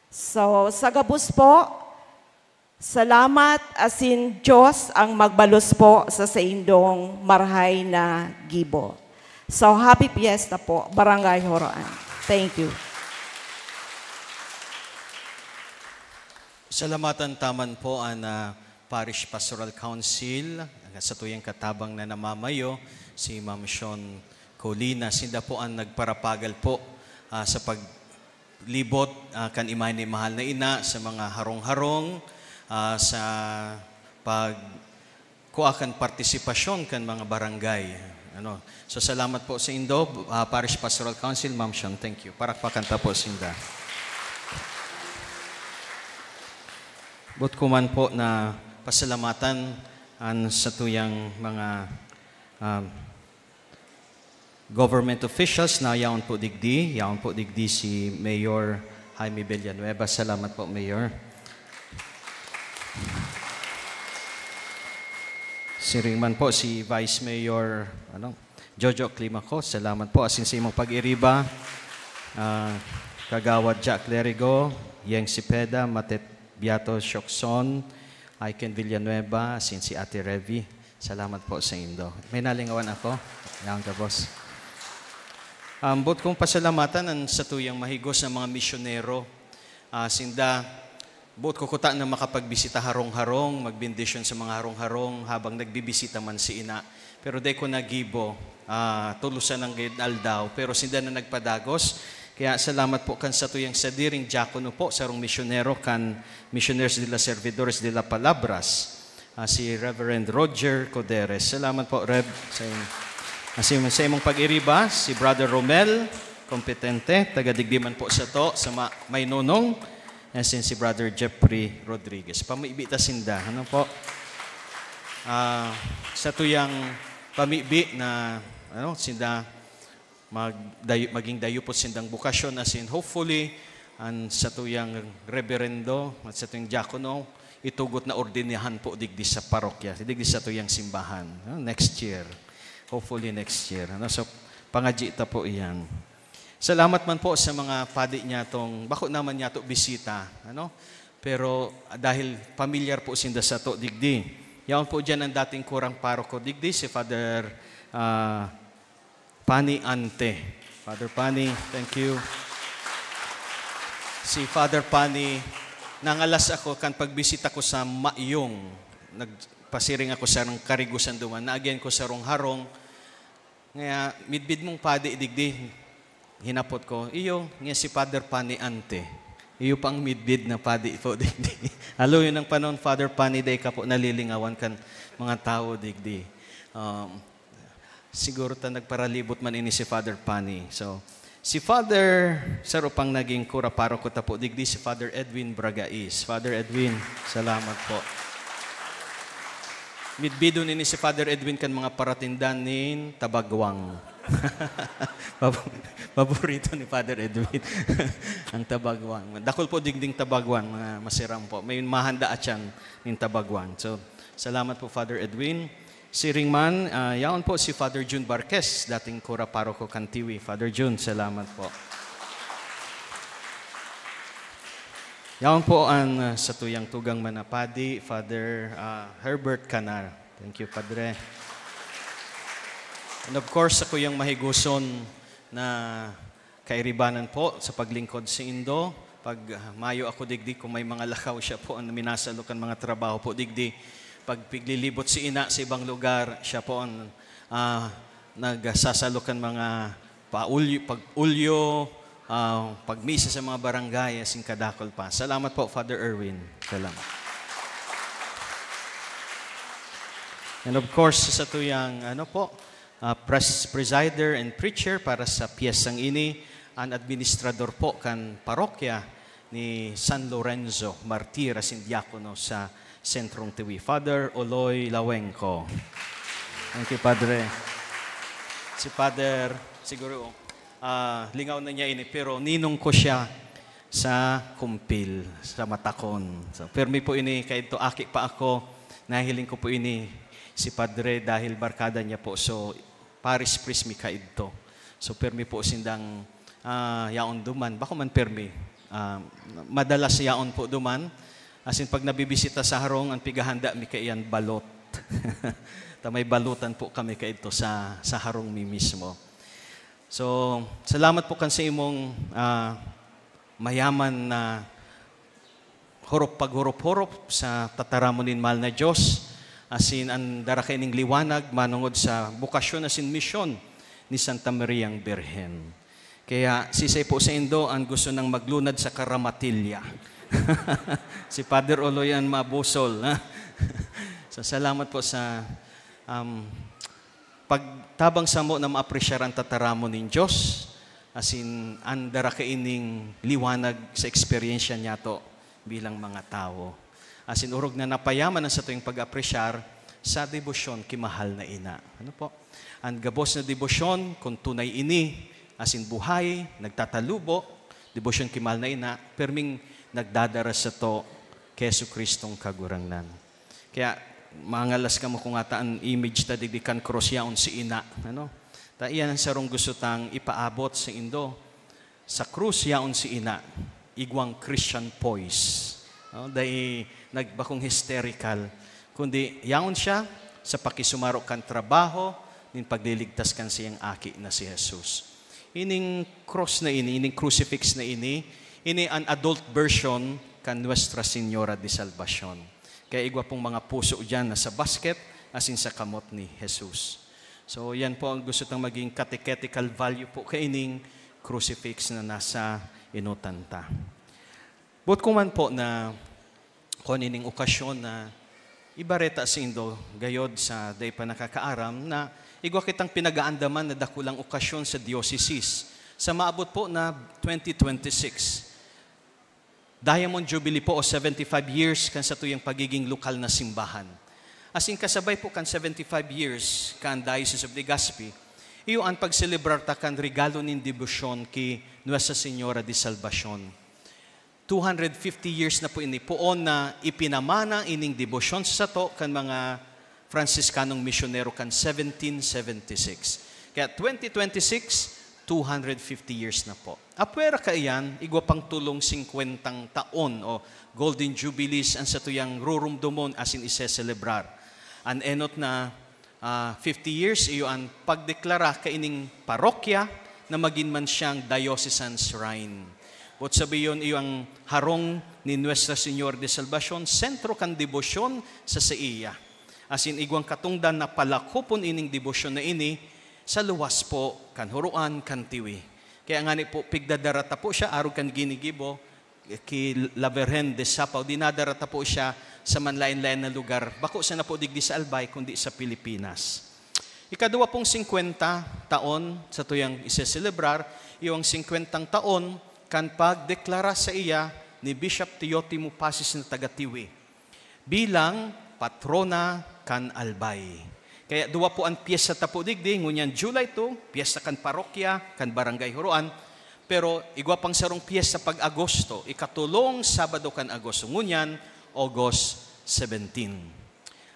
So, sa gabos po, salamat asin Diyos ang magbalos po sa saindong marahay na gibo. So, happy fiesta po, Barangay Horoan. Thank you. Salamatan ta man po an, ah, Parish Pastoral Council, ang satuyang katabang na namamayo, si Ma'am Sean Colina. Sinda po ang nagparapagal po, ah, sa paglibot, ah, kan imahe ni mahal na ina sa mga harong-harong, ah, sa pagkua kan partisipasyon kan mga barangay. Ano? So, salamat po saindo, ah, Parish Pastoral Council, Ma'am Sean. Thank you. Parakpakan ta po sinda. Boot ko man po na pasalamatan an satuyang mga, ah, government officials na yaon po digdi. Yaon po digdi si Mayor Jaime Villanueva. Salamat po, Mayor. Siring man po si Vice Mayor, ano, Jojo Climaco. Salamat po asin sa imong pag-iriba. Ah, Kagawad Jack Clerigo, Yeng Cepeda, Matet Beato Siocson, Aiken Villanueva, asin si Ate Revi. Salamat po saindo. May nalingawan ako? Yaon ka, boss. Um, boot kong pasalamatan an satuyang mahigos na mga misyonero. Ah, sinda, boot ko kuta na makapagbisita harong-harong, magbendisyon sa mga harong-harong habang nagbibisita man si ina. Pero dai ko nagibo, ah, tulusan ang gayod aldaw, pero sinda na nagpadagos. Kaya salamat po kan satuyang sadiring diakono po, sarong misyonero kan Misioneros de las Servidoras de las Palabras, ah, si Reverend Roger Coderes. Salamat po, Rev, sa im-, ah, sa im-, sa imong pag-iriba. Si Brother Romel Competente, taga digdi man po sato, sa Ma-, Mainonong, asin si Brother Jeffrey Rodriguez. Pamibi ta sinda, ano po? Ah, satuyang pamibi na, ano, sinda magdayo, maging dayupot sindang bukasyon, asin hopefully, an satuyang reberendo at satuyang diakono, itugot na ordenahan po digdi sa parokya, digdi satuyang simbahan, no? Next year. Hopefully next year, ano? So, pangadyi ta po iyan. Salamat man po sa mga padi niyatong, bako naman niyato bisita, ano? Pero, ah, dahil pamilyar po sinda sato digdi. Yaon po diyan ang dating kurang paroko digdi, si Father, ah, Pani Ante. Father Pani, thank you. Si Father Pani, nangalas ako kan pagbisita ko sa Mayong. Nagpasiring ako sa sarong karigosan duman. Naagihan ko sarong harong. Ngaya, "Midbid mong padi digdi?" Hinapot ko, "Iyo, ngaya si Father Pani Ante." Iyo pang midbid na padi po digdi. Haloy nang panahon, Father Pani, dai ka po nalilingawan kan mga tawo digdi. Um, siguro ta nagparalibot man ini si Father Pani. So, si Father, saro pang naging kura paroko ta po digdi, si Father Edwin Bragais. Father Edwin, salamat po. Midbidon ini si Father Edwin kan mga paratinda nin Tabagwang. Pab-, paborito ni Father Edwin, ang tabagwang. Dakul po digding tabagwang, mga masiram po. May mahanda atyan nin tabagwang. So, salamat po, Father Edwin. Siring man, ah, yaon po si Father Jun Barquez, dating kura paroko kan Tiwi. Father Jun, salamat po. Yaon po ang, ah, satuyang tugang manapadi, Father, ah, Herbert Canar. Thank you, Padre. And of course, sa kuyang mahiguson na kairibanan po sa paglingkod sa Indo. Pag, ah, mayo ako digdi, kung may mga lakaw siya po, ang minasalo kan mga trabaho po digdi. Pag piglilibot si ina sa ibang lugar, siya po ang, ah, nagsasalo kan mga paulyo, pag-ulyo, ah, pagmisa sa mga barangay, asin kadakul pa. Salamat po, Father Erwin. Salamat. And of course, sa tuyang, ano po, ah, pres-, presider and preacher para sa piyesang ini, an administrador po kan parokya ni San Lorenzo, martir asin diakono sa Sentrong Tiwi, Father Oloy Lawenco. Thank you, Padre. Si Father, siguro, ah, lingaw na niya ini, pero ninong ko siya sa Kumpil, sa Matakon. So, permi po ini, kaidto aki pa ako, nahiling ko po ini si Padre dahil barkada niya po. So, paris pris mi kaidto. So, permi po sindang, ah, yaon duman. Bako man permi. Ah, madalas yaon po duman. Asin pag nabibisita sa harong, ang pighahanda mi kaiyan balot. Ta may balutan po kami kaidto sa, sa harong mi mismo. So, salamat po kan sa imong, ah, mayaman na horop, paghorop-horop sa tataramon nin mahal na Dios, asin an dara kaining liwanag manongod sa bokasyon asin misyon ni Santa Mariang Birhen. Kaya sisay po saindo an gusto nang maglunad sa karamatilya? Si Father Oloy an mabusol, ha? So, salamat po sa, um, pagtabang samo na maapresyar an tataramon nin Dios, asin an dara kaining liwanag sa eksperyensya niyato bilang mga tawo. Asin orog na napayaman an satuyang pag-apresyar sa debosyon ki mahal na ina. Ano po? An gabos na debosyon, kun tunay ini, asin buhay, nagtatalubo, debosyon ki mahal na ina, perming nagdadara sato ki Jesu-Cristong Kagurangnan. Kaya, mangalas kamo kung ata an image ta digdi kan krus yaon si ina, ano? Ta iyan an sarong gusto tang ipaabot saindo. Sa krus yaon si ina, igwang Christian poise, no? Dai nagbakong hysterical, kundi yaon siya sa pakisumaro kan trabaho nin pagliligtas kan saiyang aki na si Jesus. Ining krus na ini, ining crucifix na ini, ini an adult version kan Nuestra Señora de Salvacion. Kaya igwa pong mga puso diyan na sa basket asin sa kamot ni Jesus. So, yan po ang gusto tang maging catechetical value po kaining crucifix na nasa enotan ta. Boot ko man po na kuan ining okasyon na ibareta saindo gayod sa dai pa nakakaaram na igwa kitang pinag-aandaman na dakulang okasyon sa diocese sa maabot po na twenty twenty-six. Diamond Jubilee po o seventy-five years kan satuyang pagiging lokal na simbahan. Asin kasabay po kan seventy-five years kan Diocese of Legazpi, iyo an pagselebrar ta kan regalo nin debosyon ki Nuestra Señora de Salvacion. Two hundred fifty years na po ini, poon na ipinamana ining debosyon sa sato kan mga Franciscanong misyonero kan seventeen seventy-six. Kaya twenty twenty-six, two hundred fifty years na po. Apwera kaiyan, igwa pang tolong singkwentang taon o Golden Jubilees an satuyang rurumdomon asin iseselebrar. An enot na, ah, fifty years, iyo an pagdeklara kaining parokya na magin man siyang diocesan shrine. Boot sabihon, iyo an harong ni Nuestra Señor de Salvacion, sentro kan debosyon sa saiya. Asin igwang katongdan na palakopon ining debosyon na ini sa luwas po kan Huroan kan Tiwi. Kaya ngani po, pigdadara ta po siya arog kan ginigibo ki La Virgen de Sapao. Dinadara ta po siya sa manlaen-laen na lugar. Bako sana po digdi sa Albay, kundi sa Pilipinas. Ikaduwa pong singkwenta taon sa tuyang iseselebrar, iyo an singkwentang taon kan pagdeklara saiya ni Bishop Teotimo Pacis na taga Tiwi bilang patrona kan Albay. Kaya duwa po an pyesta ta po digdi, ngunyan July two, pyesta kan parokya, kan Barangay Huroan. Pero igwa pang sarong pyesta pag Agosto, ikatulong Sabado kan Agosto, ngunyan August seventeen.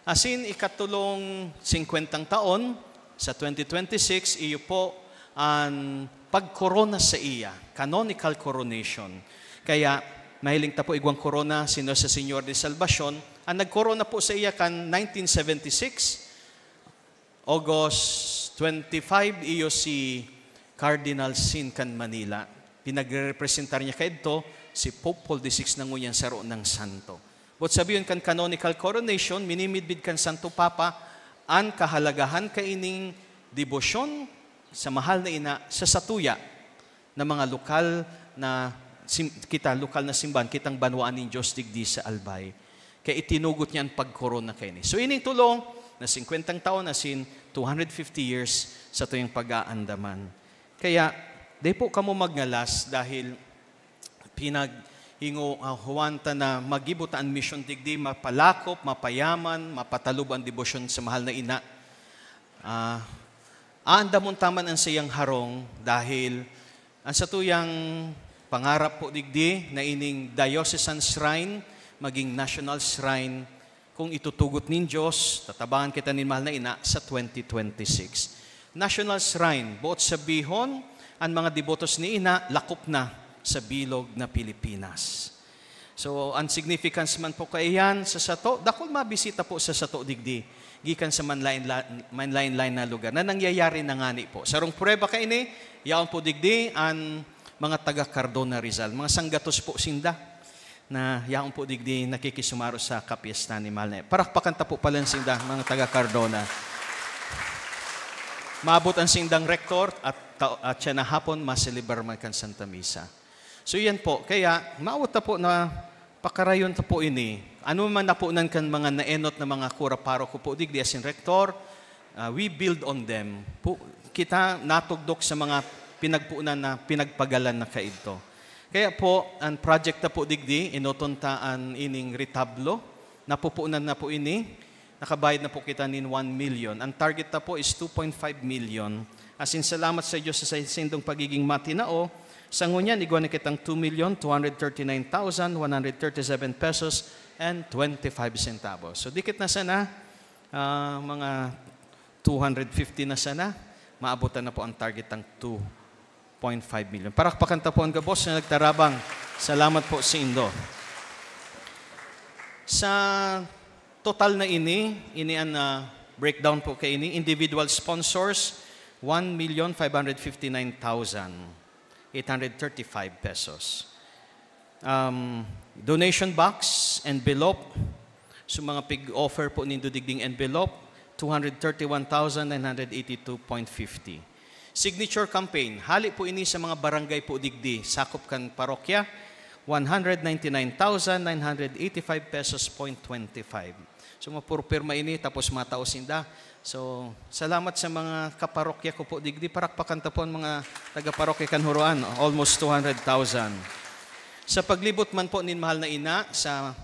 Asin ikatulong singkwentang taon sa twenty twenty-six, iyo po an pagkorona sa iya, canonical coronation. Kaya mahiling ta po igwang korona si Nuestra Señora de Salvacion. Ang nagkorona po sa iya kan nineteen seventy-six, August twenty-five, iyo si Cardinal Sin kan Manila. Pinagrerepresentar niya kaidto si Pope Paul the sixth na ngunyan saro nang santo. But sabihon kan canonical coronation, minimidbid kan Santo Papa an kahalagahan kaining debosyon sa mahal na ina sa satuya na mga lokal na sim-, kita lokal na simbahan, kitang banwaan nin Dios digdi sa Albay. Kaya itinugot niya an pagkorona kaini. So, ining tulong na singkwentang taon asin two hundred fifty years sa tuyang pag-aandaman. Kaya, di po kamo magngalas dahil pinaghingo-, ah, huwan ta na magibo ta an misyon digdi, mapalakop, mapayaman, mapatalubo an debosyon sa mahal na ina. Ah, aandamon ta man an saiyang harong dahil an satuyang pangarap po digdi na ining diocesan shrine maging national shrine, kung itutugot nin Dios, tatabangan kita nin mahal na ina sa twenty twenty-six. National shrine, boot sabihon, an mga debotos ni ina lakop na sa bilog na Pilipinas. So, ang significance man po kaiyan sa sato, dakul mabisita po sa sato digdi, gikan sa manlain-la-, manlain-lain na lugar na nangyayari na ngani po. Sarong prueba kaini, yaon po digdi an mga taga Cardona, Rizal. Mga sanggatos po sinda na yaon po digdi nakikisumaro sa kapyesta ni Mahal na. Parakpakan ta po pala sinda, mga taga Cardona. Maabot an sindang rektor at, ta-, at siya na hapon, maselebrar man kan Santa Misa. So, yan po. Kaya, maawat ta po na pakarayon ta po ini. Ano man napunan kan mga naenot na mga kura paroko po digdi asin rektor, ah, we build on them. Po, kita natugdok sa mga pinagpunan na pinagpagalan na kaidto. Kaya po, ang project na po digdi, enoton ta an ining retablo. Napupunan na po ini. Nakabayad na po kita nin one million. Ang target ta po is two point five million. Asin salamat sa Diyos sa sindong pagiging matinao. Sa ngunyan, igwa na kitang two million two hundred thirty-nine thousand one hundred thirty-seven pesos and twenty-five centavos. So, dikit na sana, ah, mga two hundred fifty na sana, maabutan na po ang target ng two point five million. Parakpakan ta po ang gabos na nagtarabang. Salamat po sa indo. Sa total na ini, ini ang, ah, breakdown po kaini, individual sponsors, one million five hundred fifty-nine thousand eight hundred thirty-five pesos. Um, donation box, envelope, so mga pig-offer po nindo digding envelope, two hundred thirty-one thousand nine hundred eighty-two point fifty. Signature campaign, hali po ini sa mga barangay po digdi, sakop kan parokya, one hundred ninety-nine thousand nine hundred eighty-five pesos point twenty-five. So, mapurpirma ini, tapos matao sinda. So, salamat sa mga kaparokya ko po digdi. Parakpakan ta po ang mga taga-parokya kan Huroan, almost two hundred thousand. Sa paglibot man po nin mahal na ina, sa,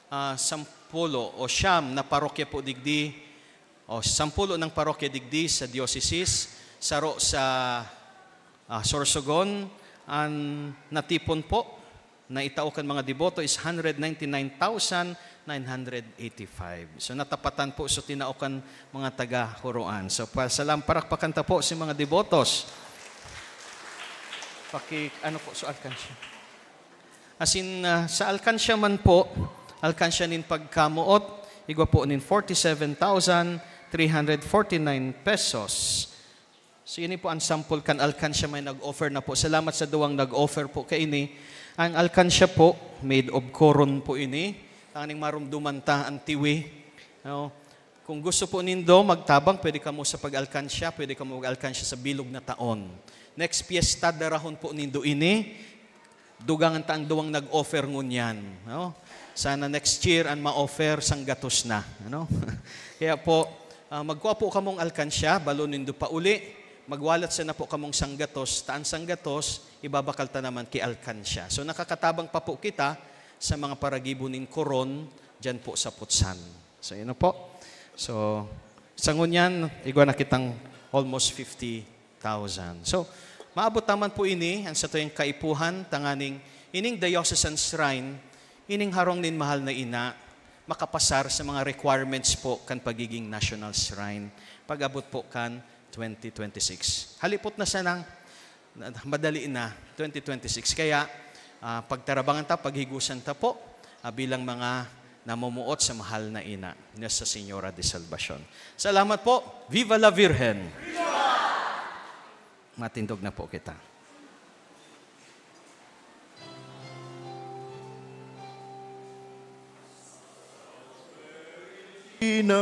ah, sampulo o siyam na parokya po digdi, o sampulo ng parokya digdi sa diocese, saro sa, ah, Sorsogon, ang natipon po na itao kan mga deboto is hundred ninety-nine thousand nine hundred eighty-five. So, natapatan po, so, tinao kan mga taga-Huroan. So, pa-, salam-, parakpakan ta po si mga debotos. Paki-, ano po, so, alkansya. Asin, ah, sa alkansya man po, alkansya nin pagkamoot, igwa po nin forty-seven thousand three hundred forty-nine pesos. So, ini po ang sample kan alkansya may nag-offer na po. Salamat sa duwang nag-offer po kaini. Ang alkansya po, made of koron po ini. Tanganing marumduman ta ang tiwi. No? Kung gusto po nindo magtabang, pwede kamo sa pag-alkansya, pwede kamo mag-alkansya sa bilog na taon. Next fiesta, darahon po nindo ini. Dugangan ta ang duwang nag-offer ngunyan, no? Sana next year an ma-offer sanggatos na, ano? Kaya po, ah, magkua po kamong alkansya, balo nindo pauli, magwalat sana po kamong sanggatos, ta an sanggatos, ibabakal ta naman ki alkansya. So, nakakatabang pa po kita sa mga paragibo nin koron diyan po sa Putsan. So, yun na po. So, Sa ngunyan, igwa na kitang almost fifty thousand. So, maabot naman po ini, ang satuyang kaipuhan, tanganing ining diocesan shrine, ining harong nin mahal na ina, makapasar sa mga requirements po kan pagiging national shrine, pag-abot po kan twenty twenty-six. Halipot na sanang na, madali na, twenty twenty-six. Kaya, ah, pagtarabangan ta, paghigusan ta po, ah, bilang mga namumuot sa mahal na ina, Nuestra Señora de Salvacion. Salamat po. Viva la Virgen! Matindog na po kita. Ina.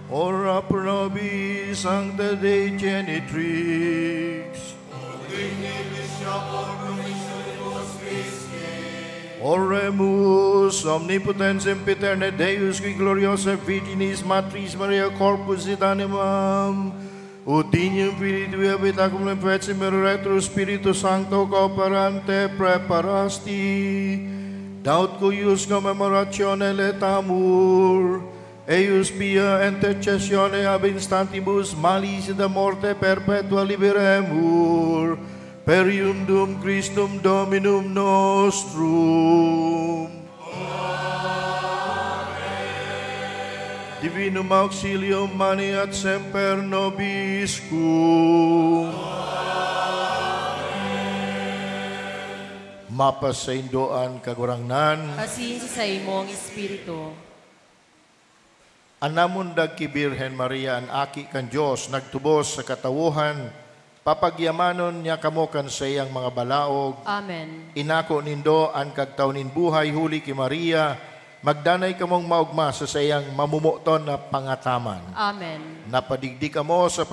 Ora pro nobis, Sancta Dei Genitrix. Oremus, Omnipotens Sempiterne Deus, qui gloriosae Virginis Matris Maria corpus et animam, ut dignium Filii Tui habitacum lem feci, mero retro Spiritu Sancto cooperante preparasti, daut cuius commemoratione laetamur, eius pia intercessione ab instantibus malis et a morte perpetua liberemur, per iundum Christum Dominum nostrum. Divinum auxilium maneat semper nobiscum. Mapasaindo an Kagurangnan. Asin sa saimong espiritu. An namundag ki Birhen Maria, an Aki kan Dios, nagtubos sa katawohan, papagyamanon niya kamo kan saiyang mga balaog. Amen. Inako nindo an kagtao nin buhay huli ki Maria, magdanay kamong maogma sa saiyang mamomoton na pangataman. Amen. Napadigdi kamo sa